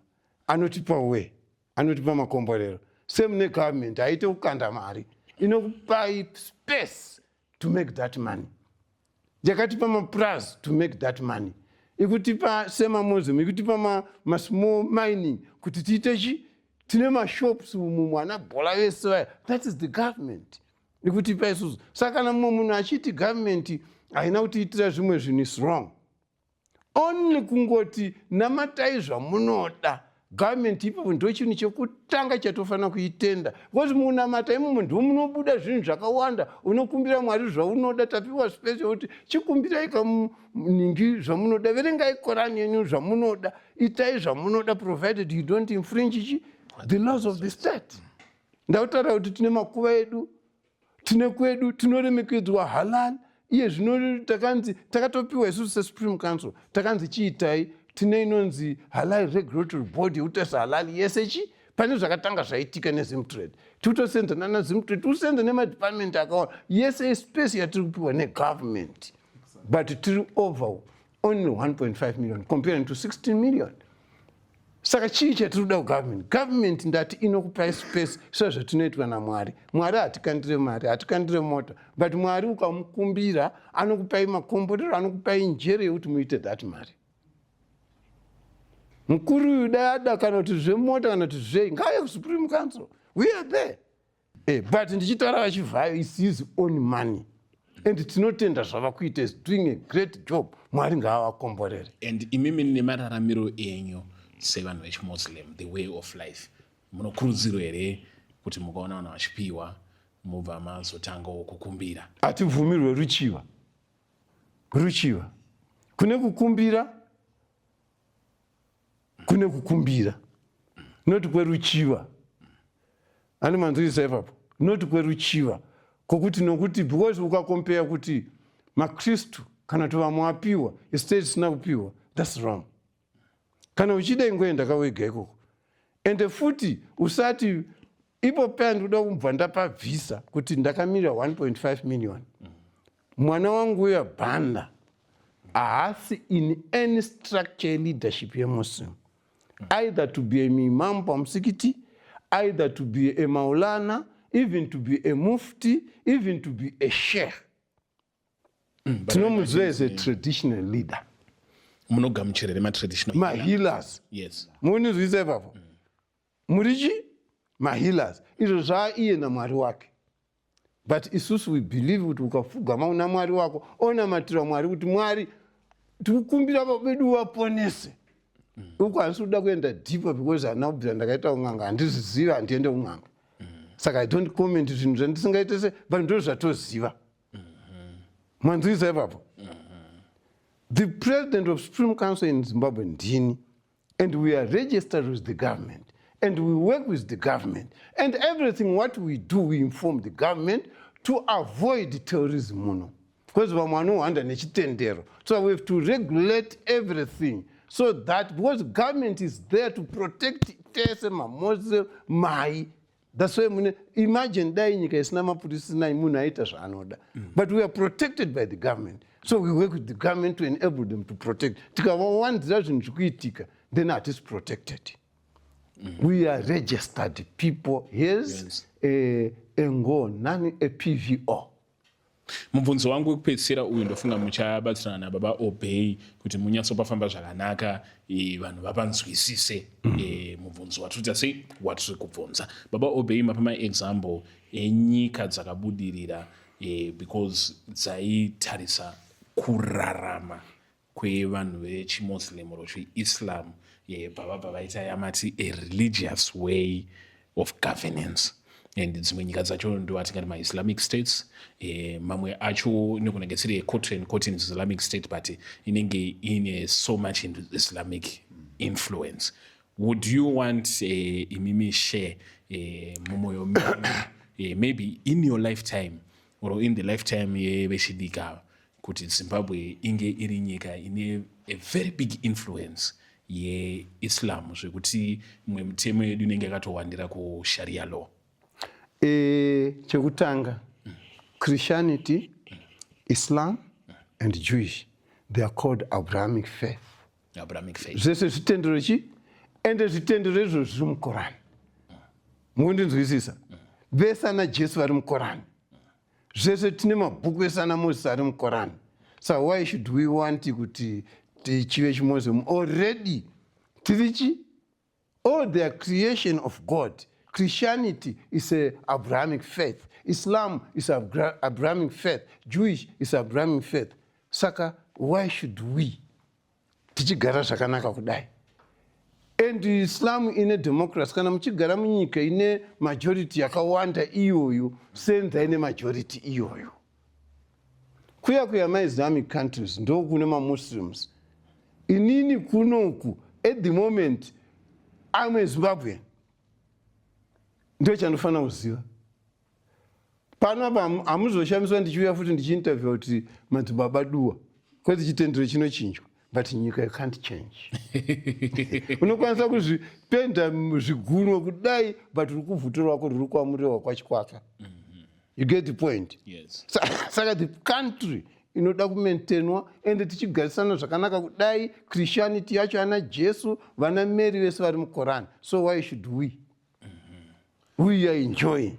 anotipa we anotipa makomborero. Same negovernment, haite kukanda mari, inokupai space to make that money. Yakatipa mapurazi to make that money, ikutipa semamuslim, ikutipa masmall mining kuti tiite chi tine mashops umu, mwana bhola vese vaya. That is the government ikutipa isusu. Saka kana mumwe munhu achiti government haina kutiitira zvimwe zvinhu, is wrong. Only kungoti namatai zvamunoda, government ipapo ndo chinhu chekutanga chatofanira kuitenda, because munamata imomo ndo munobuda zvinhu zvakawanda. Unokumbira Mwari zvaunoda. Tapiwa space yekuti chikumbirai kaningi zvamunoda, verengai Korani yenyu zvamunoda, itai zvamunoda, provided you don't infringe chi the laws of the state. Ndakutaura kuti tine makuva edu, tine kwedu tinoremekedzwa halal. Iye zvino takanzi, takatopiwa isusu seSupreme Council, takanzi chiitai, tine inonzi Halal Regulatory Board yekutarisa halal yese. Chi pane zvakatanga zvaitika neZimtrade, tikutosenza nana Zimtrade, tikusenza nemadepartment akawanda. Yese space yatiri kupiwa negovernment, but tiri over only 1.5 million comparing to 16 million. Saka chii chatiri kuda kugovernment? Government ndati inokupai space sezvatinoitwa naMwari. Mwari hatikandire mari, hatikandire mota, but Mwari ukamukumbira anokupai makomborero, anokupai njere yekuti muite that mari. Mukuru uyu dai ada kana kuti zvemota kana kuti zvei, ngauye kuSupreme Council, we are there. But ndichitaura vachivhayo, is his own money and tinotenda zvava kuita, is doing a great job. Mwari ngaavakomborere. And imimi nemararamiro enyu sevanhu vechimuslim, the way of life, munokurudzirwa here kuti mukaona vanhu vachipiwa mubva mazotangawo kukumbira? Hatibvumirwe ruchiva. Ruchiva kune kukumbira, kune kukumbira, noti kweruchiva. Ani manzwisa ipapo? Noti kweruchiva kwokuti nokuti, because ukacompare kuti makristu kana kuti vamwe apiwa, isu tisina kupiwa, that's wrong. Kana uchida, ingoenda kawega ikoko. Ende futi usati ipo paya ndikuda kubva ndapabvisa kuti ndakamirira 1.5 million. Mwana wangu uya Bhanda haasi in any structure leadership yemuslim, either to be a imam pamusikiti, either to be a maulana, even to be a mufti, even to be a sheikh. Tinomuziva as a traditional leader. Munogamuchira here matraditional? Mahealers. Yes. Munizwisa ipapo? Murichi mahealers, izvo zvaiye naMwari wake, but isusu we believe kuti ukapfugama una Mwari wako, onamatira Mwari kuti Mwari, tikukumbira vedu vaponese. Uku handisi kuda kuenda deeper because handina kubvira ndakaita un'anga, handizvizivi, handiende un'anga. Saka I don't comment zvinhu zvandisingaite se, but ndo zvatoziva. Manzwisa ipapo? The president of Supreme Council in Zimbabwe ndini, and we are registered with the government and we work with the government, and everything what we do, we inform the government to avoid terrorism muno, because vamwe vanohwanda nechitendero. So we have to regulate everything so that, because government is there to protect tese mamuslim mai. That's why mune, imagine dai nyika isina mapurisa, isina munhu aita zvaanoda, but we are protected by the government, so we work with the government to enable them to protect. Tikavawanzira zvinhu zvikuitika, then hatisi protected. We are registered people. Here's a ngo nani, a PVO. Mubvunzo wangu wekupedzisira uyu, ndofunga muchabatsirana nababa Obey kuti munyatsopafamba zvakanaka, vanhu vapanzwisise. Mubvunzo watiri sei watiri kubvunza, baba Obey, mapa maexample enyika dzakabudirira because dzaitarisa kurarama kwevanhu vechimuslim or chiislam, bva vaita yamati a religious way of governance. And dzimwe nyika dzacho ndo atingati maislamic states. Mamwe acho inogona isiri quote and quote Islamic state, but inenge ine so much Islamic influence. Would you want, imimi share, mumwoyo menyu, maybe in your lifetime or in the lifetime yevechidiki ava? Kuti Zimbabwe inge iri nyika ine a very big influence yeIslam, zvekuti imwe mitemo yedu inenge yakatowandira kuSharia law? Chekutanga, Christianity, Islam and Jewish, they are called Abrahamic faith. Abrahamic faith. Zvese zvitendero chi, ende zvitendero izvo zviri muKorani. Mukundinzwisisa? Vese ana Jesu vari muKorani. Zvese tine mabhuku ese ana Moses ari muKorani. So why should we want kuti tichive chiMuslim? Already tiri chi, all their creation of God. Christianity is a Abrahamic faith, Islam is Abrahamic faith, Jewish is Abrahamic faith. Saka why should we, tichigara zvakanaka kudai, and Islam ine democracy? Kana muchigara munyika ine majority yakawanda iyoyo, senza ine majority iyoyo. Kuya kuya maIslamic countries ndokune maMuslims. Inini kunoku at the moment I'm a Zimbabwean. Ndo chandofanira kuziva panapa. Hamuzoshamiswa ndichiuya futi ndichiinterviewa kuti madzibaba Duwa, kwete chitendero chinochinjwa, but nyika you can't change. Unokwanisa kuzvipenda zvigunwe kudai, but uri kuvhuto rwako rwuri kwaMurewa, kwaChikwaka. You get the point? Yes. Saka the country inoda kumaintainwa, ende tichigarisana zvakanaka kudai, Christianity yacho ana Jesu, vana Mary vese vari muKorani. So why should we are enjoying?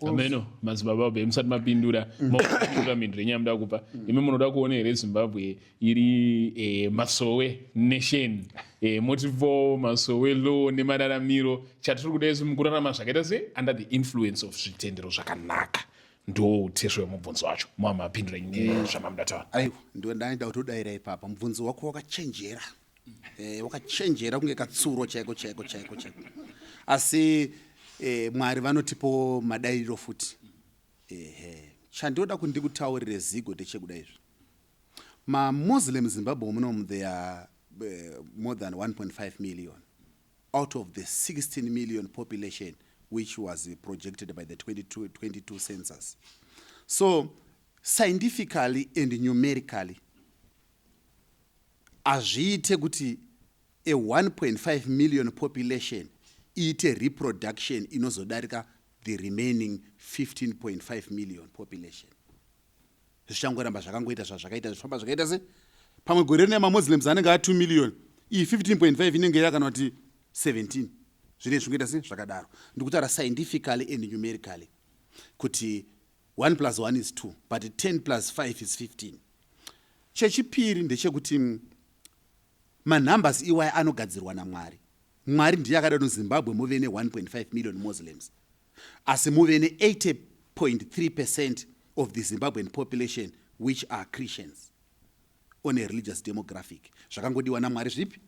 Ameno madzibaba abe, musati mapindura, mapindura mhinduro yenyaya muda kupa. Imi munoda kuona here Zimbabwe iri Masowe nation, motipo Masowe law nemararamiro chatiri kuda isu mukurarama zvakaita se under the influence of zvitendero zvakanaka? Ndo utesvo wemubvunzo wacho. Mamapindura nezvamamuda taura. Aiwa, ndo ndaida kutodayira ipapa. Mubvunzo wako wakachenjera, wakachenjera kunge katsuro chaiko chaiko chaiko chaiko. Asi Mwari vanotipo madayiriro futi. Ehe, chandinoda kuti ndikutaurire, Zigo, ndechekuda izvi: maMuslim Zimbabwe munomu, they are more than 1.5 million out of the 16 million population which was projected by the 22 census. So scientifically and numerically hazviite kuti a 1.5 million population iite reproduction inozodarika the remaining 15.5 million population. Zvichangoramba zvakangoita zvazvakaita, zvifamba zvakaita se pamwe gore rine maMuslims anenge a2 million, iyi 15.5 inenge yakana kuti 17. Zvinenge zvingoita se zvakadaro. Ndikutaura scientifically and numerically kuti 1 plus 1 is 2, but 10 plus 5 is 15. Chechipiri ndechekuti manumbers iwaya anogadzirwa naMwari. Mwari ndiye akada kuti Zimbabwe muve ne1.5 million Muslims, asi muve ne80.3% of the Zimbabwean population which are Christians on a religious demographic. Zvakangodiwa naMwari zvipi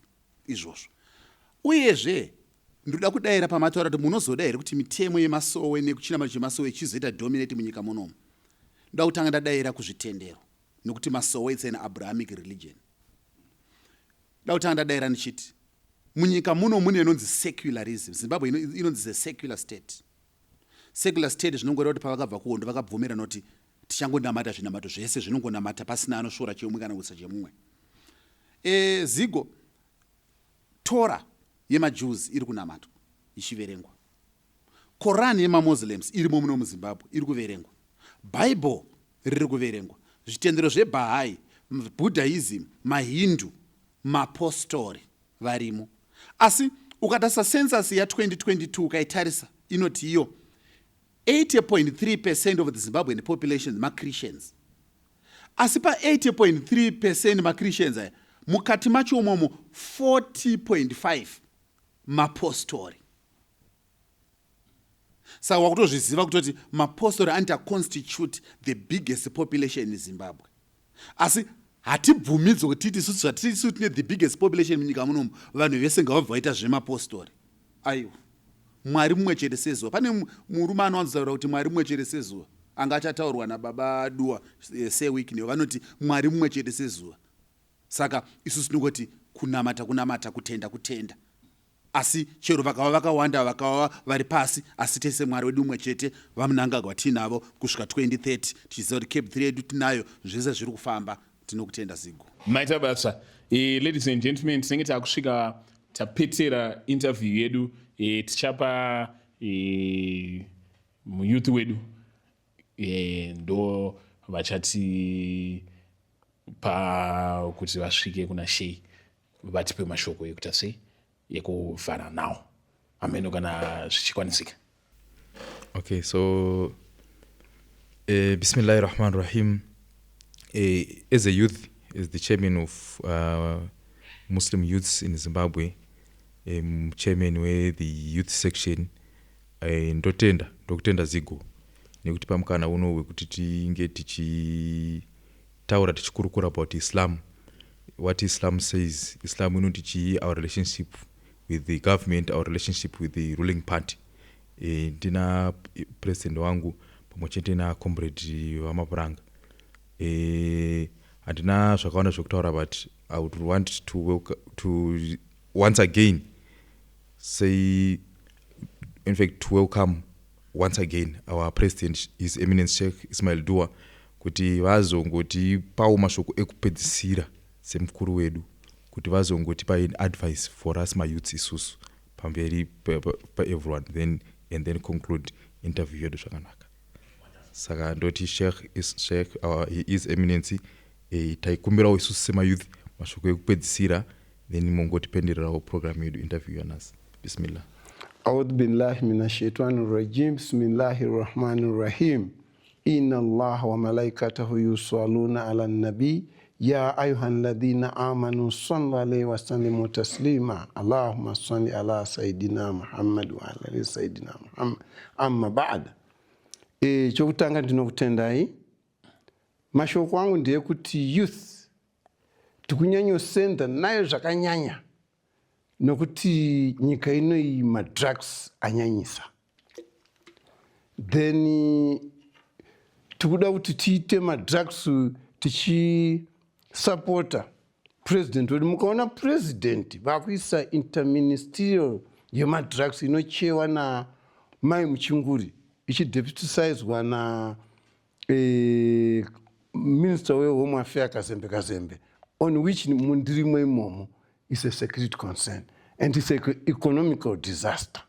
izvozvo. Uyezve ndoda kudayira pamataura kuti munozoda here kuti mitemo yemasowe nekuchinamato chemasowe ichizoita dominate munyika munomu. Ndoda kutanga ndadayira kuzvitendero, nekuti masowe, it's an Abrahamic religion. Da kutanga ndadayira ndichiti munyika muno mune inonzi secularism. Zimbabwe inonzi the secular state. Secular state zvinongoreva kuti pavakabva kuhondo vakabvumirana kuti tichangonamata zvinamato zvese zvinongonamata pasina anosvora chemumwe kana kuisa chemumwe. Zigo, Tora yemaJews iri kunamatwa ichiverengwa, Koran yemaMuslims irimo muno muZimbabwe iri kuverengwa, Bible riri kuverengwa, zvitendero zveBahai, Buddhism, maHindu, mapostori varimo. Asi ukatarisa census ya2022, ukaitarisa, inoti iyo 80.3% of the Zimbabwean population maChristians. Asi pa80.3% maChristians aya, mukati macho umomo 40.5 mapostori. Saka wakutozviziva kutoti mapostori anoita constitute the biggest population in Zimbabwe. Asi hatibvumidzwe kuti titi isusu zvatiri tine the biggest population munyika munomu, vanhu vese ngavabva vaita zvemapostori. Aiwa, Mwari mumwe chete sezuva. Pane murume anowanzotaura kuti Mwari mumwe chete sezuva, anga achataurwa nababa Duwa, sewiknew vanoti Mwari mumwe chete sezuva. Saka isusu tinongoti kunamata kunamata, kutenda kutenda. Asi chero vakava vakawanda, vakava vari pasi, asi tese Mwari wedu umwe chete, VaMnangagwa tiinavo kusvika 2030, tichiziva kuti CAB 3 yedu tinayo, zvese zviri kufamba. Tinokutenda, Zigo. Maita basa. Ladies and gentlemen, tinenge taakusvika tapetera interview yedu. Tichapa muyouth wedu, ndo vachati pa kuti vasvike kuna Sheikh, vatipe mashoko ekuita sei, ekuvhara nawo. Ameno kana zvichikwanisika. Okay, so bismillahi rahman rahim. As a youth, as the chairman of Muslim youths in Zimbabwe, chairman wethe youth section, ndotenda, ndokutenda Zigo nekuti pamukana uno wekuti tinge tichitaura, tichikurukura about Islam, what Islam says, Islam inoti chii, our relationship with the government, our relationship with the ruling party. Ndina president wangu pamwe chete nacomrade vaMapuranga. Handina zvakawanda zvekutaura, but I would want to once again say, in fact, to welcome once again our president, His Eminence Sheikh Ismail Dua, kuti vazongotipawo mashoko ekupedzisira semukuru wedu, kuti vazongotipa advice for us mayouths isusu pamberi paeveryone, then and then conclude interview yedu zvakanaka. Saka ndoti Sheikh is Sheikh, our His Eminency, taikumbirawo isusu semayouth mashoko ekupedzisira, then mongotipendererawo program yedu, interview yanhasi. Bismillah. أعوذ بالله من الشيطان الرجيم، بسم الله الرحمن الرحيم. إن الله وملائكته يصلون على النبي، يا أيها الذين آمنوا صلوا عليه وسلموا تسليما، اللهم صل على سيدنا محمد وعلى آل سيدنا محمد. أما بعد، chokutanga ndinokutendai. Mashoko angu ndeyekuti youth tikunyanyosenda nayo zvakanyanya nokuti nyika inoyi madrugs anyanyisa. Then tikuda kuti tiite madrugs tichisapota president wedu. Mukaona president vakuisa interministerial yemadrugs inochewa namai Muchinguri, ichideputisizwa na minister wehome affair Kazembe Kazembe, on which mundirimo imomo, is a security concern and it's a economical disaster.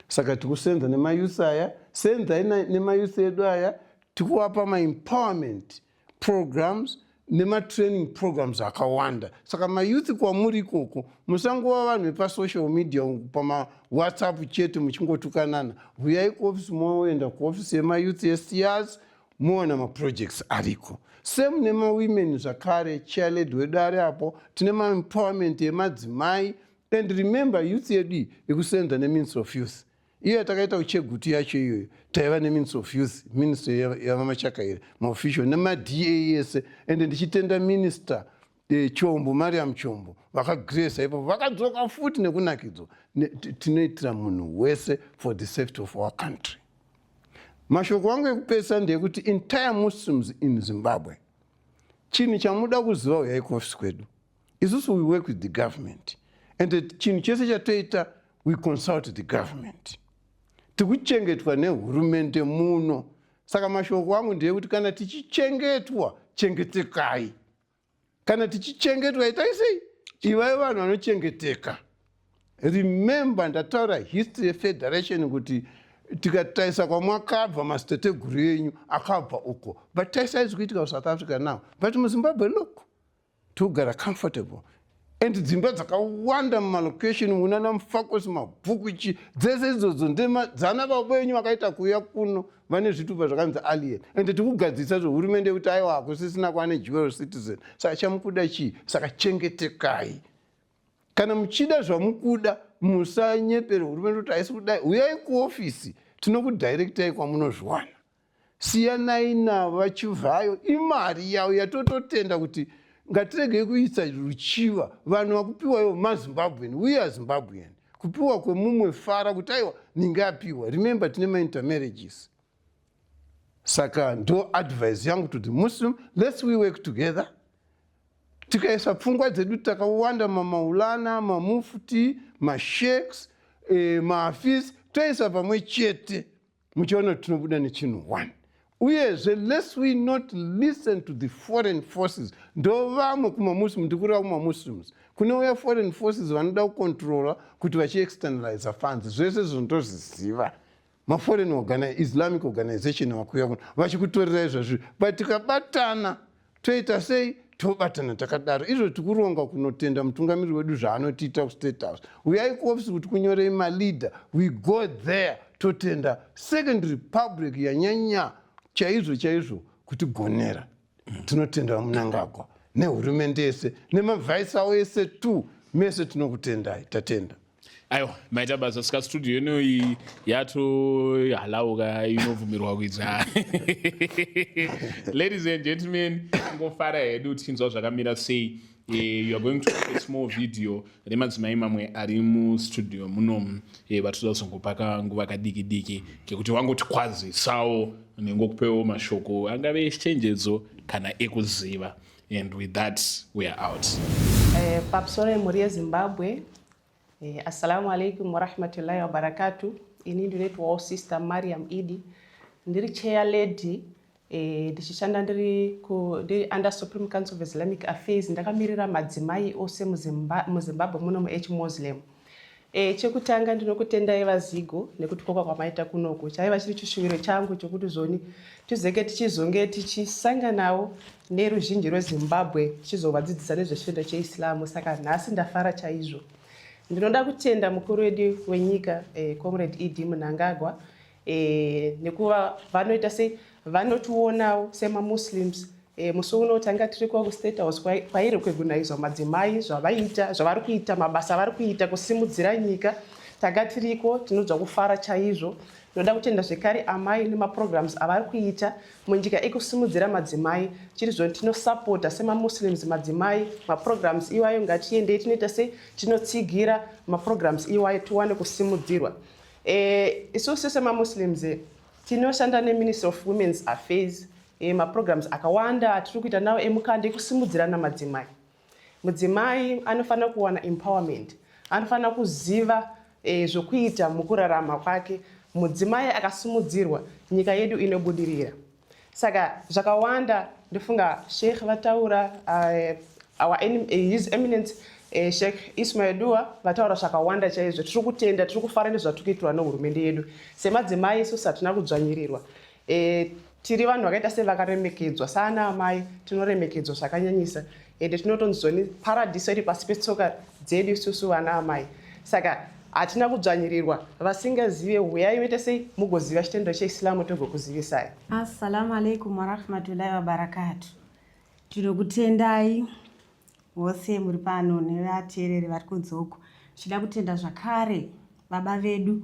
Saka tikusenza nemayouth aya, senzai nemayouth edu aya, tikuwapa maempowerment programs nematraining programs akawanda. Saka mayouth kwamuri ikoko, musangova vanhu vepasocial media, pamawhatsapp chete muchingotukanana. Huyai kuofisi, moenda kuofisi yemayouth yeSTRs, moona maprojects ariko. Same nemawomen zvakare, chairlady wedu ari apo. Tine maempowerment emadzimai. And remember, youth yedu iyi ikusenza neMinistry of Youth iyo yatakaita kuChegutu yacho iyoyo. Taiva neMinistry of Youth, ministry yavaMachakaire, maofficial nemaDA ese. Ende ndichitenda Minister Chombo, Mariam Chombo, vakagresa ipapo, vakadzoka futi nekunakidzwa. Tinoitira munhu wese for the safety of our country. Mashoko angu ekupedzisa ndeyekuti entire Muslims in Zimbabwe, chinhu chamuda kuziva, uyai kuofisi kwedu. Isusu we work with the government, and chinhu chese chatoita, we consult the government. Tikuchengetwa nehurumende muno. Saka mashoko angu ndeyekuti kana tichichengetwa, chengetekai. Kana tichichengetwa, itai sei? Ivai vanhu vanochengeteka. Remember, ndataura history yefederation, kuti tikatarisa kwamwakabva, masiteteguru enyu akabva uko, but tarisai kuitika kuSouth Africa now. But muZimbabwe, look, togara comfortable, and dzimba dzakawanda mumalocation munana Mufakose, Mabvuku, chi dzese idzodzo dzana baba venyu vakaita kuuya kuno vane zvitupa zvakanzi alien. And tikugadzirisa zvehurumende yekuti aiwa, hakusisina, kwane dual citizen. Saka chamukuda chii? Saka chengetekai. Kana muchida zvamukuda, musanyepere hurumende kuti haisi kudai. Uyai kuofisi, tinokudirectai kwamunozviwana. Siyanai navo vaChivhayo, imari yavo yatototenda kuti ngatiregei kuisa ruchiva. Vanhu vakupiwa ivo maZimbabwean, we are Zimbabwean. Kupiwa kwemumwe, fara kuti aiwa, ninge apiwa. Remember, tine maintermarriages. Saka ndo advice yangu to the Muslim: let's we work together. Tikaisa pfungwa dzedu takawanda, mamaulana, mamufti, masheikhs, maafisi, toisa pamwe chete, muchiona kuti tinobuda nechinhu one. Uyezve, lest we not listen to the foreign forces. Ndo vamwe kumamuslim, ndikureva kumamuslims kunouya foreign forces vanoda kucontrola kuti vachiexternalize funds. Zvese izvo ndozviziva, maforeign Islamic organization vakuuya kuno vachikutorera izvozvi. But tikabatana, toita sei? Tobatana takadaro. Izvo tikuronga kunotenda mutungamiri wedu zvaanotiita kuState House. Uyai kuofisi kuti kunyorei maleader. We go there, totenda Second Republic yanyanya chaizvo chaizvo kutigonera. Tinotenda VaMnangagwa nehurumende yese nemavice avo ese tu mese, tinokutendai, tatenda. Aiwa, maita basa. Sika studio inoyi yatohalauka, inobvumirwa kuita. Ladies and gentlemen, ngofara hedu tichinzwa zvakamira sei. You are going to watch a small video remadzimai mamwe ari mustudio munomu, vatoda kuzongopa kanguva kadiki diki kekuti vangotikwazisawo nengokupewo mashoko angave echenjedzo kana ekuziva. And with that, we are out. Pamusoro yemhuri yeZimbabwe, assalamu alaikum warahmatullahi wabarakatu. Ini ndinoitwawo Sister Mariam Idi, ndiri chair lady, ndichishanda ndiri under Supreme Council of Islamic Affairs, ndakamirira madzimai ose muZimbabwe muno muechimuslim. Chekutanga ndinokutendai VaZigo nekuti koka kwamaita kunoku. Chaiva chiri chishuviro changu chokuti zoni tizenge tichizonge tichisanganawo neruzhinji rweZimbabwe, tichizovadzidzisa nezvechitendo cheIslamu. Saka nhasi ndafara chaizvo. Ndinoda kutenda mukuru wedu wenyika, Comrade ED Mnangagwa, nekuva vanoita sei, vanotionawo semamuslims. Musi uno tanga tiri kuState House kwairecognizwa madzimai, zvavaita, zvavari kuita, mabasa avari kuita kusimudzira nyika. Tanga tiriko, tinonzwa kufara chaizvo. Ndinoda kutenda zvekare amai nemaprograms avari kuita munyika ekusimudzira madzimai. Chiri zvoni tinosapota semamuslims madzimai, maprograms iwayo. Ngatiendei, tinoita sei, tinotsigira maprograms iwayo, tiwane kusimudzirwa. Isusu semamuslims tinoshanda neMinistry of Women's Affairs. Maprograms akawanda atiri kuita nawo emukanda ekusimudzirana madzimai. Mudzimai anofanira kuwana empowerment, anofanira kuziva zvokuita mukurarama kwake. Mudzimai akasimudzirwa, nyika yedu inobudirira. Saka zvakawanda ndofunga Sheikh vataura, our His Eminence Sheikh Ismail Dua vataura zvakawanda chaizvo. Tiri kutenda, tiri kufara nezvatiri kuitirwa nehurumende yedu. Semadzimai isusu hatina kudzvanyirirwa. Tiri vanhu vakaita sevakaremekedzwa saana amai, tinoremekedzwa zvakanyanyisa, ende tinotonzoni paradhiso iri pasi petsoka dzedu isusu vana amai. Saka hatina kudzvanyirirwa. Vasingazive, huyai muite sei, mugoziva chitendero cheIslamu, togokuzivisai. Assalamu alaikum warahmatullahi wabarakatu. Tinokutendai vose muri pano nevateereri vari kunze uko. Tichida kutenda zvakare baba vedu,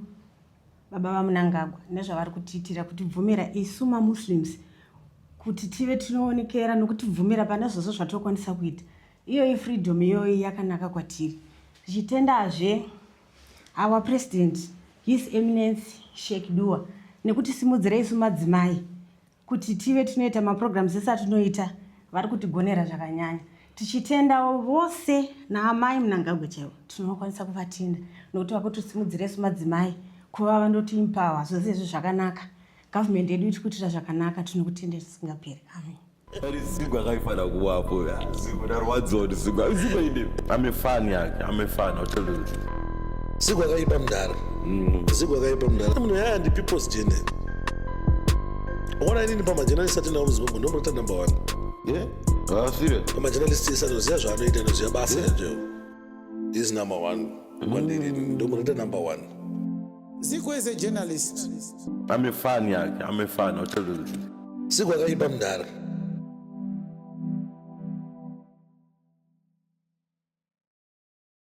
baba VaMnangagwa, nezvavari kutiitira, kutibvumira isu mamuslims kuti tive tinoonekera nokutibvumira pane zvose zvatokwanisa kuita. Iyoyi freedom iyoyi yakanaka kwatiri. Tichitendazve our president, His Eminence Sheikh Dua, nekutisimudzira isu madzimai kuti tive tinoita maprograms ese atinoita. Vari kutigonera zvakanyanya. Tichitendawo vose naamai Mnangagwa chaivo, tinokwanisa kuvatenda nokuti vakutisimudzira isu madzimai kuva vanotiempower. Zvose izvi zvakanaka. Gavhumendi yedu iri kuitira zvakanaka, tinokutenda tisingaperi. Amen. Ari Zigo akaifana kuwapo ya. Zigo, ndarwadziwa kuti Zigo. Zigo ine. I'm a fan yake. I'm a fan. I'll tell you the truth. Zigo akaipa mudhara. Zigo akaipa mudhara. Munhu yaya ndi people's journal. Ona, inini pamajournalist atinawo muZimbabwe ndomurota number one. Yeah? Ah, serious? Pamajournalist ese anoziva zvaanoita, anoziva basa racho. Is number one kwandiri, ndomurota number one. Zigo is a journalist. I'm a fan yake. I'm a fan. I'll tell you the truth. Zigo akaipa mudhara.